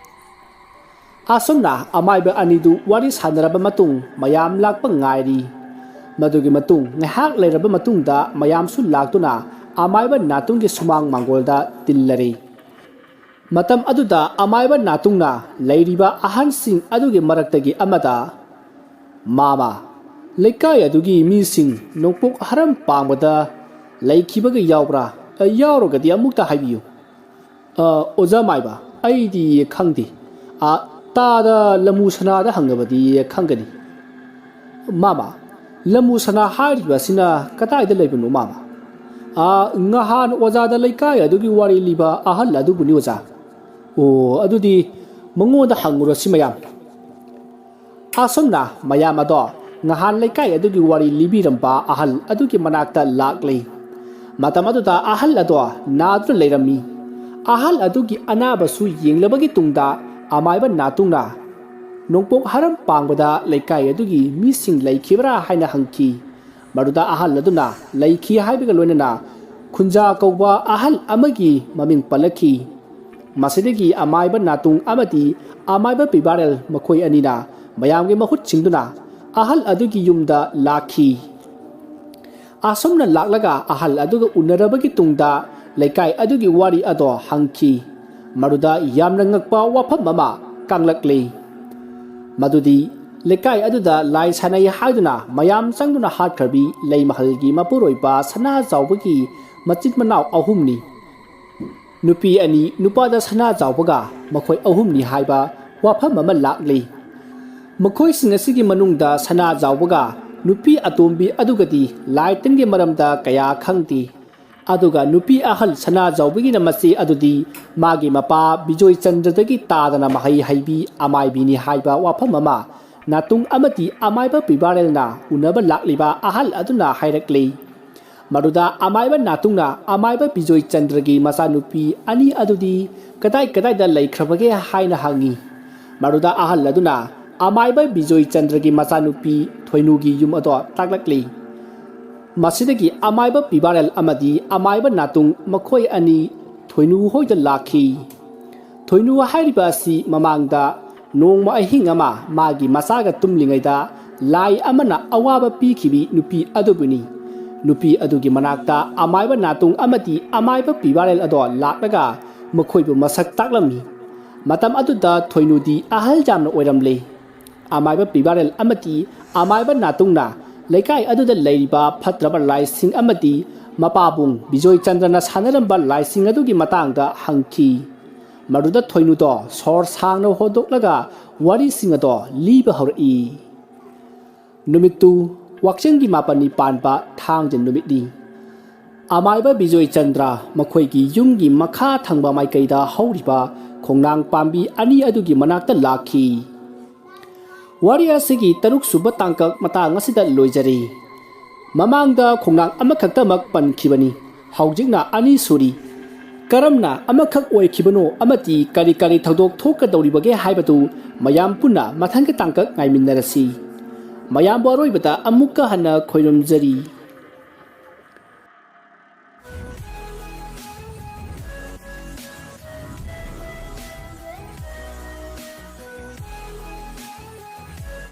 ꯑꯁꯨꯝꯅ ꯑꯃꯥꯏꯕ ꯑꯅꯤꯗꯨ ꯋꯥꯔꯤ ꯁꯥꯟꯅꯔꯕ ꯃꯇꯨꯡ ꯃꯌꯥꯝ ꯂꯥꯛꯄ ꯉꯥꯏꯔꯤ꯫ ꯃꯗꯨꯒꯤ ꯃꯇꯨꯡ ꯉꯥꯏꯍꯥꯛ ꯂꯩꯔꯕ ꯃꯇꯨꯡꯗ ꯃꯌꯥꯝꯁꯨ ꯂꯥꯛꯇꯨꯅ ꯑꯃꯥꯏꯕ ꯅꯥꯇꯨꯡꯒꯤ ꯁꯨꯃꯥꯡ ꯃꯥꯡꯒꯣꯜꯗ ꯇꯤꯜꯂꯔꯤ꯫ ꯃꯇꯝ ꯑꯗꯨꯗ ꯑꯃꯥꯏꯕ ꯅꯥꯇꯨꯡꯅ ꯂꯩꯔꯤꯕ ꯑꯍꯟꯁꯤꯡ ꯑꯗꯨꯒꯤ ꯃꯔꯛꯇꯒꯤ ꯑꯃꯗ, "ꯃꯥꯃ, ꯂꯩꯀꯥꯏ ꯑꯗꯨꯒꯤ ꯃꯤꯁꯤꯡ ꯅꯣꯡꯄꯣꯛ ꯍꯔꯝ ꯄꯥꯡꯕꯗ ꯂꯩꯈꯤꯕꯒ ꯌꯥꯎꯕ꯭ꯔꯥ? ꯌꯥꯎꯔꯒꯗꯤ ꯑꯃꯨꯛꯇ ꯍꯥꯏꯕꯤꯌꯨ꯫" "ꯑ, ꯑꯣꯖꯥ ꯃꯥꯏꯕ, ꯑꯩꯗꯤ ꯈꯪꯗꯦ꯫ ꯑ, ꯇꯥꯗ ꯂꯃꯨ ꯁꯅꯥꯗ ꯍꯪꯉꯕꯗꯤ ꯈꯪꯒꯅꯤ꯫" "ꯃꯥꯃ, ꯂꯃꯨ ꯁꯅꯥ ꯍꯥꯏꯔꯤꯕ ꯑꯁꯤꯅ ꯀꯗꯥꯏꯗ ꯂꯩꯕꯅꯣ, ꯃꯥꯃ?" "ꯑ, ꯉꯍꯥꯟ ꯑꯣꯖꯥꯗ ꯂꯩꯀꯥꯏ ꯑꯗꯨꯒꯤ ꯋꯥꯔꯤ ꯂꯤꯕ ꯑꯍꯜ ꯑꯗꯨꯕꯨꯅꯤ, ꯑꯣꯖꯥ꯫" "ꯑꯣ, ꯑꯗꯨꯗꯤ ꯃꯉꯣꯟꯗ ꯍꯪꯉꯨꯔꯁꯤ ꯃꯌꯥꯝ꯫" ꯑꯁꯨꯝꯅ ꯃꯌꯥꯝ ꯑꯗꯣ ꯉꯍꯥꯟ ꯂꯩꯀꯥꯏ ꯑꯗꯨꯒꯤ ꯋꯥꯔꯤ ꯂꯤꯕꯤꯔꯝꯕ ꯑꯍꯜ ꯑꯗꯨꯒꯤ ꯃꯅꯥꯛꯇ ꯂꯥꯛꯂꯤ꯫ ꯃꯇꯝ ꯑꯗꯨꯗ ꯑꯍꯜ ꯑꯗꯣ ꯅꯥꯗꯨꯅ ꯂꯩꯔꯝꯃꯤ꯫ ꯑꯍꯜ ꯑꯗꯨꯒꯤ ꯑꯅꯥꯕꯁꯨ ꯌꯦꯡꯂꯕꯒꯤ ꯇꯨꯡꯗ ꯑꯃꯥꯏꯕ ꯅꯥꯇꯨꯡꯅ, "ꯅꯣꯡꯄꯣꯛ ꯍꯔꯝ ꯄꯥꯡꯕꯗ ꯂꯩꯀꯥꯏ ꯑꯗꯨꯒꯤ ꯃꯤꯁꯤꯡ ꯂꯩꯈꯤꯕ꯭ꯔꯥ?" ꯍꯥꯏꯅ ꯍꯪꯈꯤ꯫ ꯃꯗꯨꯗ ꯑꯍꯜ ꯑꯗꯨꯅ ꯂꯩꯈꯤ ꯍꯥꯏꯕꯒ ꯂꯣꯏꯅꯅ ꯈꯨꯟꯖꯥ ꯀꯧꯕ ꯑꯍꯜ ꯑꯃꯒꯤ ꯃꯃꯤꯡ ꯄꯜꯂꯛꯈꯤ꯫ ꯃꯁꯤꯗꯒꯤ ꯑꯃꯥꯏꯕ ꯅꯥꯇꯨꯡ ꯑꯃꯗꯤ ꯑꯃꯥꯏꯕ ꯄꯤꯕꯥꯔꯦꯜ ꯃꯈꯣꯏ ꯑꯅꯤꯅ ꯃꯌꯥꯝꯒꯤ ꯃꯍꯨꯠ ꯁꯤꯟꯗꯨꯅ ꯑꯍꯜ ꯑꯗꯨꯒꯤ ꯌꯨꯝꯗ ꯂꯥꯛꯈꯤ꯫ ꯑꯁꯨꯝꯅ ꯂꯥꯛꯂꯒ ꯑꯍꯜ ꯑꯗꯨꯒ ꯎꯅꯔꯕꯒꯤ ꯇꯨꯡꯗ ꯂꯩꯀꯥꯏ ꯑꯗꯨꯒꯤ ꯋꯥꯔꯤ ꯑꯗꯣ ꯍꯪꯈꯤ꯫ ꯃꯗꯨꯗ ꯌꯥꯝꯅ ꯉꯛꯄ ꯋꯥꯐꯝ ꯑꯃ ꯀꯥꯡꯂꯛꯂꯤ꯫ ꯃꯗꯨꯗꯤ ꯂꯩꯀꯥꯏ ꯑꯗꯨꯗ ꯂꯥꯏ ꯁꯥꯟꯅꯩ ꯍꯥꯏꯗꯨꯅ ꯃꯌꯥꯝ ꯆꯪꯗꯨꯅ ꯍꯥꯠꯈ꯭ꯔꯕꯤ ꯂꯩꯃꯍꯜꯒꯤ ꯃꯄꯨꯔꯣꯏꯕ ꯁꯅꯥꯖꯥꯎꯕꯒꯤ ꯃꯆꯤꯟ ꯃꯅꯥꯎ ꯑꯍꯨꯝꯅꯤ꯫ ꯅꯨꯄꯤ ꯑꯅꯤ, ꯅꯨꯄꯥꯗ ꯁꯅꯥꯖꯥꯎꯕꯒ ꯃꯈꯣꯏ ꯑꯍꯨꯝꯅꯤ ꯍꯥꯏꯕ ꯋꯥꯐꯝ ꯑꯃ ꯂꯥꯛꯂꯤ꯫ ꯃꯈꯣꯏꯁꯤꯡ ꯑꯁꯤꯒꯤ ꯃꯅꯨꯡꯗ ꯁꯅꯥꯖꯥꯎꯕꯒ ꯅꯨꯄꯤ ꯑꯇꯣꯝꯕꯤ ꯑꯗꯨꯒꯗꯤ ꯂꯥꯏ ꯇꯤꯟꯒꯤ ꯃꯔꯝꯗ ꯀꯌꯥ ꯈꯪꯗꯦ꯫ ꯑꯗꯨꯒ ꯅꯨꯄꯤ ꯑꯍꯜ ꯁꯅꯥꯖꯥꯎꯕꯒꯤꯅ ꯃꯆꯦ ꯑꯗꯨꯗꯤ ꯃꯥꯒꯤ ꯃꯄꯥ ꯕꯤꯖꯣꯏ ꯆꯟꯗ꯭ꯔꯗꯒꯤ ꯇꯥꯗꯅ ꯃꯍꯩ ꯍꯩꯕꯤ ꯑꯃꯥꯏꯕꯤꯅꯤ ꯍꯥꯏꯕ ꯋꯥꯐꯝ ꯑꯃ ꯅꯥꯇꯨꯡ ꯑꯃꯗꯤ ꯑꯃꯥꯏꯕ ꯄꯤꯕꯥꯔꯦꯜꯅ ꯎꯅꯕ ꯂꯥꯛꯂꯤꯕ ꯑꯍꯜ ꯑꯗꯨꯅ ꯍꯥꯏꯔꯛꯂꯤ꯫ ꯃꯗꯨꯗ ꯑꯃꯥꯏꯕ ꯅꯥꯇꯨꯡꯅ ꯑꯃꯥꯏꯕ ꯕꯤꯖꯣꯏ ꯆꯟꯗ꯭ꯔꯒꯤ ꯃꯆꯥꯅꯨꯄꯤ ꯑꯅꯤ ꯑꯗꯨꯗꯤ ꯀꯗꯥꯏ ꯀꯗꯥꯏꯗ ꯂꯩꯈ꯭ꯔꯕꯒꯦ ꯍꯥꯏꯅ ꯍꯪꯉꯤ꯫ ꯃꯗꯨꯗ ꯑꯍꯜ ꯑꯗꯨꯅ ꯑꯃꯥꯏꯕ ꯕꯤꯖꯣꯏ ꯆꯟꯗ꯭ꯔꯒꯤ ꯃꯆꯥꯅꯨꯄꯤ ꯊꯣꯏꯅꯨꯒꯤ ꯌꯨꯝ ꯑꯗꯣ ꯇꯥꯛꯂꯛꯂꯤ꯫ ꯃꯁꯤꯗꯒꯤ ꯑꯃꯥꯏꯕ ꯄꯤꯕꯥꯔꯦꯜ ꯑꯃꯗꯤ ꯑꯃꯥꯏꯕ ꯅꯥꯇꯨꯡ ꯃꯈꯣꯏ ꯑꯅꯤ ꯊꯣꯏꯅꯨ ꯍꯣꯏꯗ ꯂꯥꯛꯈꯤ꯫ ꯊꯣꯏꯅꯨ ꯍꯥꯏꯔꯤꯕ ꯑꯁꯤ ꯃꯃꯥꯡꯗ ꯅꯣꯡꯃ ꯑꯍꯤꯡ ꯑꯃ ꯃꯥꯒꯤ ꯃꯆꯥꯒ ꯇꯨꯝꯂꯤꯉꯩꯗ ꯂꯥꯏ ꯑꯃꯅ ꯑꯋꯥꯕ ꯄꯤꯈꯤꯕꯤ ꯅꯨꯄꯤ ꯑꯗꯨꯕꯨꯅꯤ꯫ ꯅꯨꯄꯤ ꯑꯗꯨꯒꯤ ꯃꯅꯥꯛꯇ ꯑꯃꯥꯏꯕ ꯅꯥꯇꯨꯡ ꯑꯃꯗꯤ ꯑꯃꯥꯏꯕ ꯄꯤꯕꯥꯔꯦꯜ ꯑꯗꯣ ꯂꯥꯛꯂꯒ ꯃꯈꯣꯏꯕꯨ ꯃꯁꯛ ꯇꯥꯛꯂꯝꯃꯤ꯫ ꯃꯇꯝ ꯑꯗꯨꯗ ꯊꯣꯏꯅꯨꯗꯤ ꯑꯍꯜ ꯌꯥꯝꯅ ꯑꯣꯏꯔꯝꯂꯦ꯫ ꯑꯃꯥꯏꯕ ꯄꯤꯕꯥꯔꯦꯜ ꯑꯃꯗꯤ ꯑꯃꯥꯏꯕ ꯅꯥꯇꯨꯡꯅ ꯂꯩꯀꯥꯏ ꯑꯗꯨꯗ ꯂꯩꯔꯤꯕ ꯐꯠꯇ꯭ꯔꯕ ꯂꯥꯏꯁꯤꯡ ꯑꯃꯗꯤ ꯃꯄꯥꯕꯨꯡ ꯕꯤꯖꯣꯏ ꯆꯟꯗ꯭ꯔꯅ ꯁꯥꯟꯅꯔꯝꯕ ꯂꯥꯏꯁꯤꯡ ꯑꯗꯨꯒꯤ ꯃꯇꯥꯡꯗ ꯍꯪꯈꯤ꯫ ꯃꯗꯨꯗ ꯊꯣꯏꯅꯨꯗꯣ ꯁꯣꯔ ꯁꯥꯡꯅ ꯍꯣꯟꯗꯣꯛꯂꯒ ꯋꯥꯔꯤꯁꯤꯡ ꯑꯗꯣ ꯂꯤꯕ ꯍꯧꯔꯛꯏ꯫ ꯅꯨꯃꯤꯠꯇꯨ ꯋꯥꯛꯆꯤꯡꯒꯤ ꯃꯥꯄꯟꯅꯤ ꯄꯥꯟꯕ ꯊꯥꯡꯖ ꯅꯨꯃꯤꯠꯅꯤ꯫ ꯑꯃꯥꯏꯕ ꯕꯤꯖꯣꯏ ꯆꯟꯗ꯭ꯔ ꯃꯈꯣꯏꯒꯤ ꯌꯨꯝꯒꯤ ꯃꯈꯥ ꯊꯪꯕ ꯃꯥꯏꯀꯩꯗ ꯍꯧꯔꯤꯕ ꯈꯣꯡꯅꯥꯡ ꯄꯥꯝꯕꯤ ꯑꯅꯤ ꯑꯗꯨꯒꯤ ꯃꯅꯥꯛꯇ ꯂꯥꯛꯈꯤ꯫ ꯋꯥꯔꯤ ꯑꯁꯤꯒꯤ ꯇꯔꯨꯛ ꯁꯨꯕ ꯇꯥꯡꯀꯛ ꯃꯇꯥꯡ ꯑꯁꯤꯗ ꯂꯣꯏꯖꯔꯦ꯫ ꯃꯃꯥꯡꯗ ꯈꯣꯡꯅꯥꯡ ꯑꯃꯈꯛꯇꯃꯛ ꯄꯟꯈꯤꯕꯅꯤ꯫ ꯍꯧꯖꯤꯛꯅ ꯑꯅꯤ ꯁꯨꯔꯤ꯫ ꯀꯔꯝꯅ ꯑꯃꯈꯛ ꯑꯣꯏꯈꯤꯕꯅꯣ ꯑꯃꯗꯤ ꯀꯔꯤ ꯀꯔꯤ ꯊꯧꯗꯣꯛ ꯊꯣꯛꯀꯗꯧꯔꯤꯕꯒꯦ ꯍꯥꯏꯕꯗꯨ ꯃꯌꯥꯝ ꯄꯨꯟꯅ ꯃꯊꯪꯒꯤ ꯇꯥꯡꯀꯛ ꯉꯥꯏꯃꯤꯟꯅꯔꯁꯤ꯫ ꯃꯌꯥꯝꯕꯨ ꯑꯔꯣꯏꯕꯗ ꯑꯃꯨꯛꯀ ꯍꯟꯅ ꯈꯣꯏꯔꯨꯝꯖꯔꯤ꯫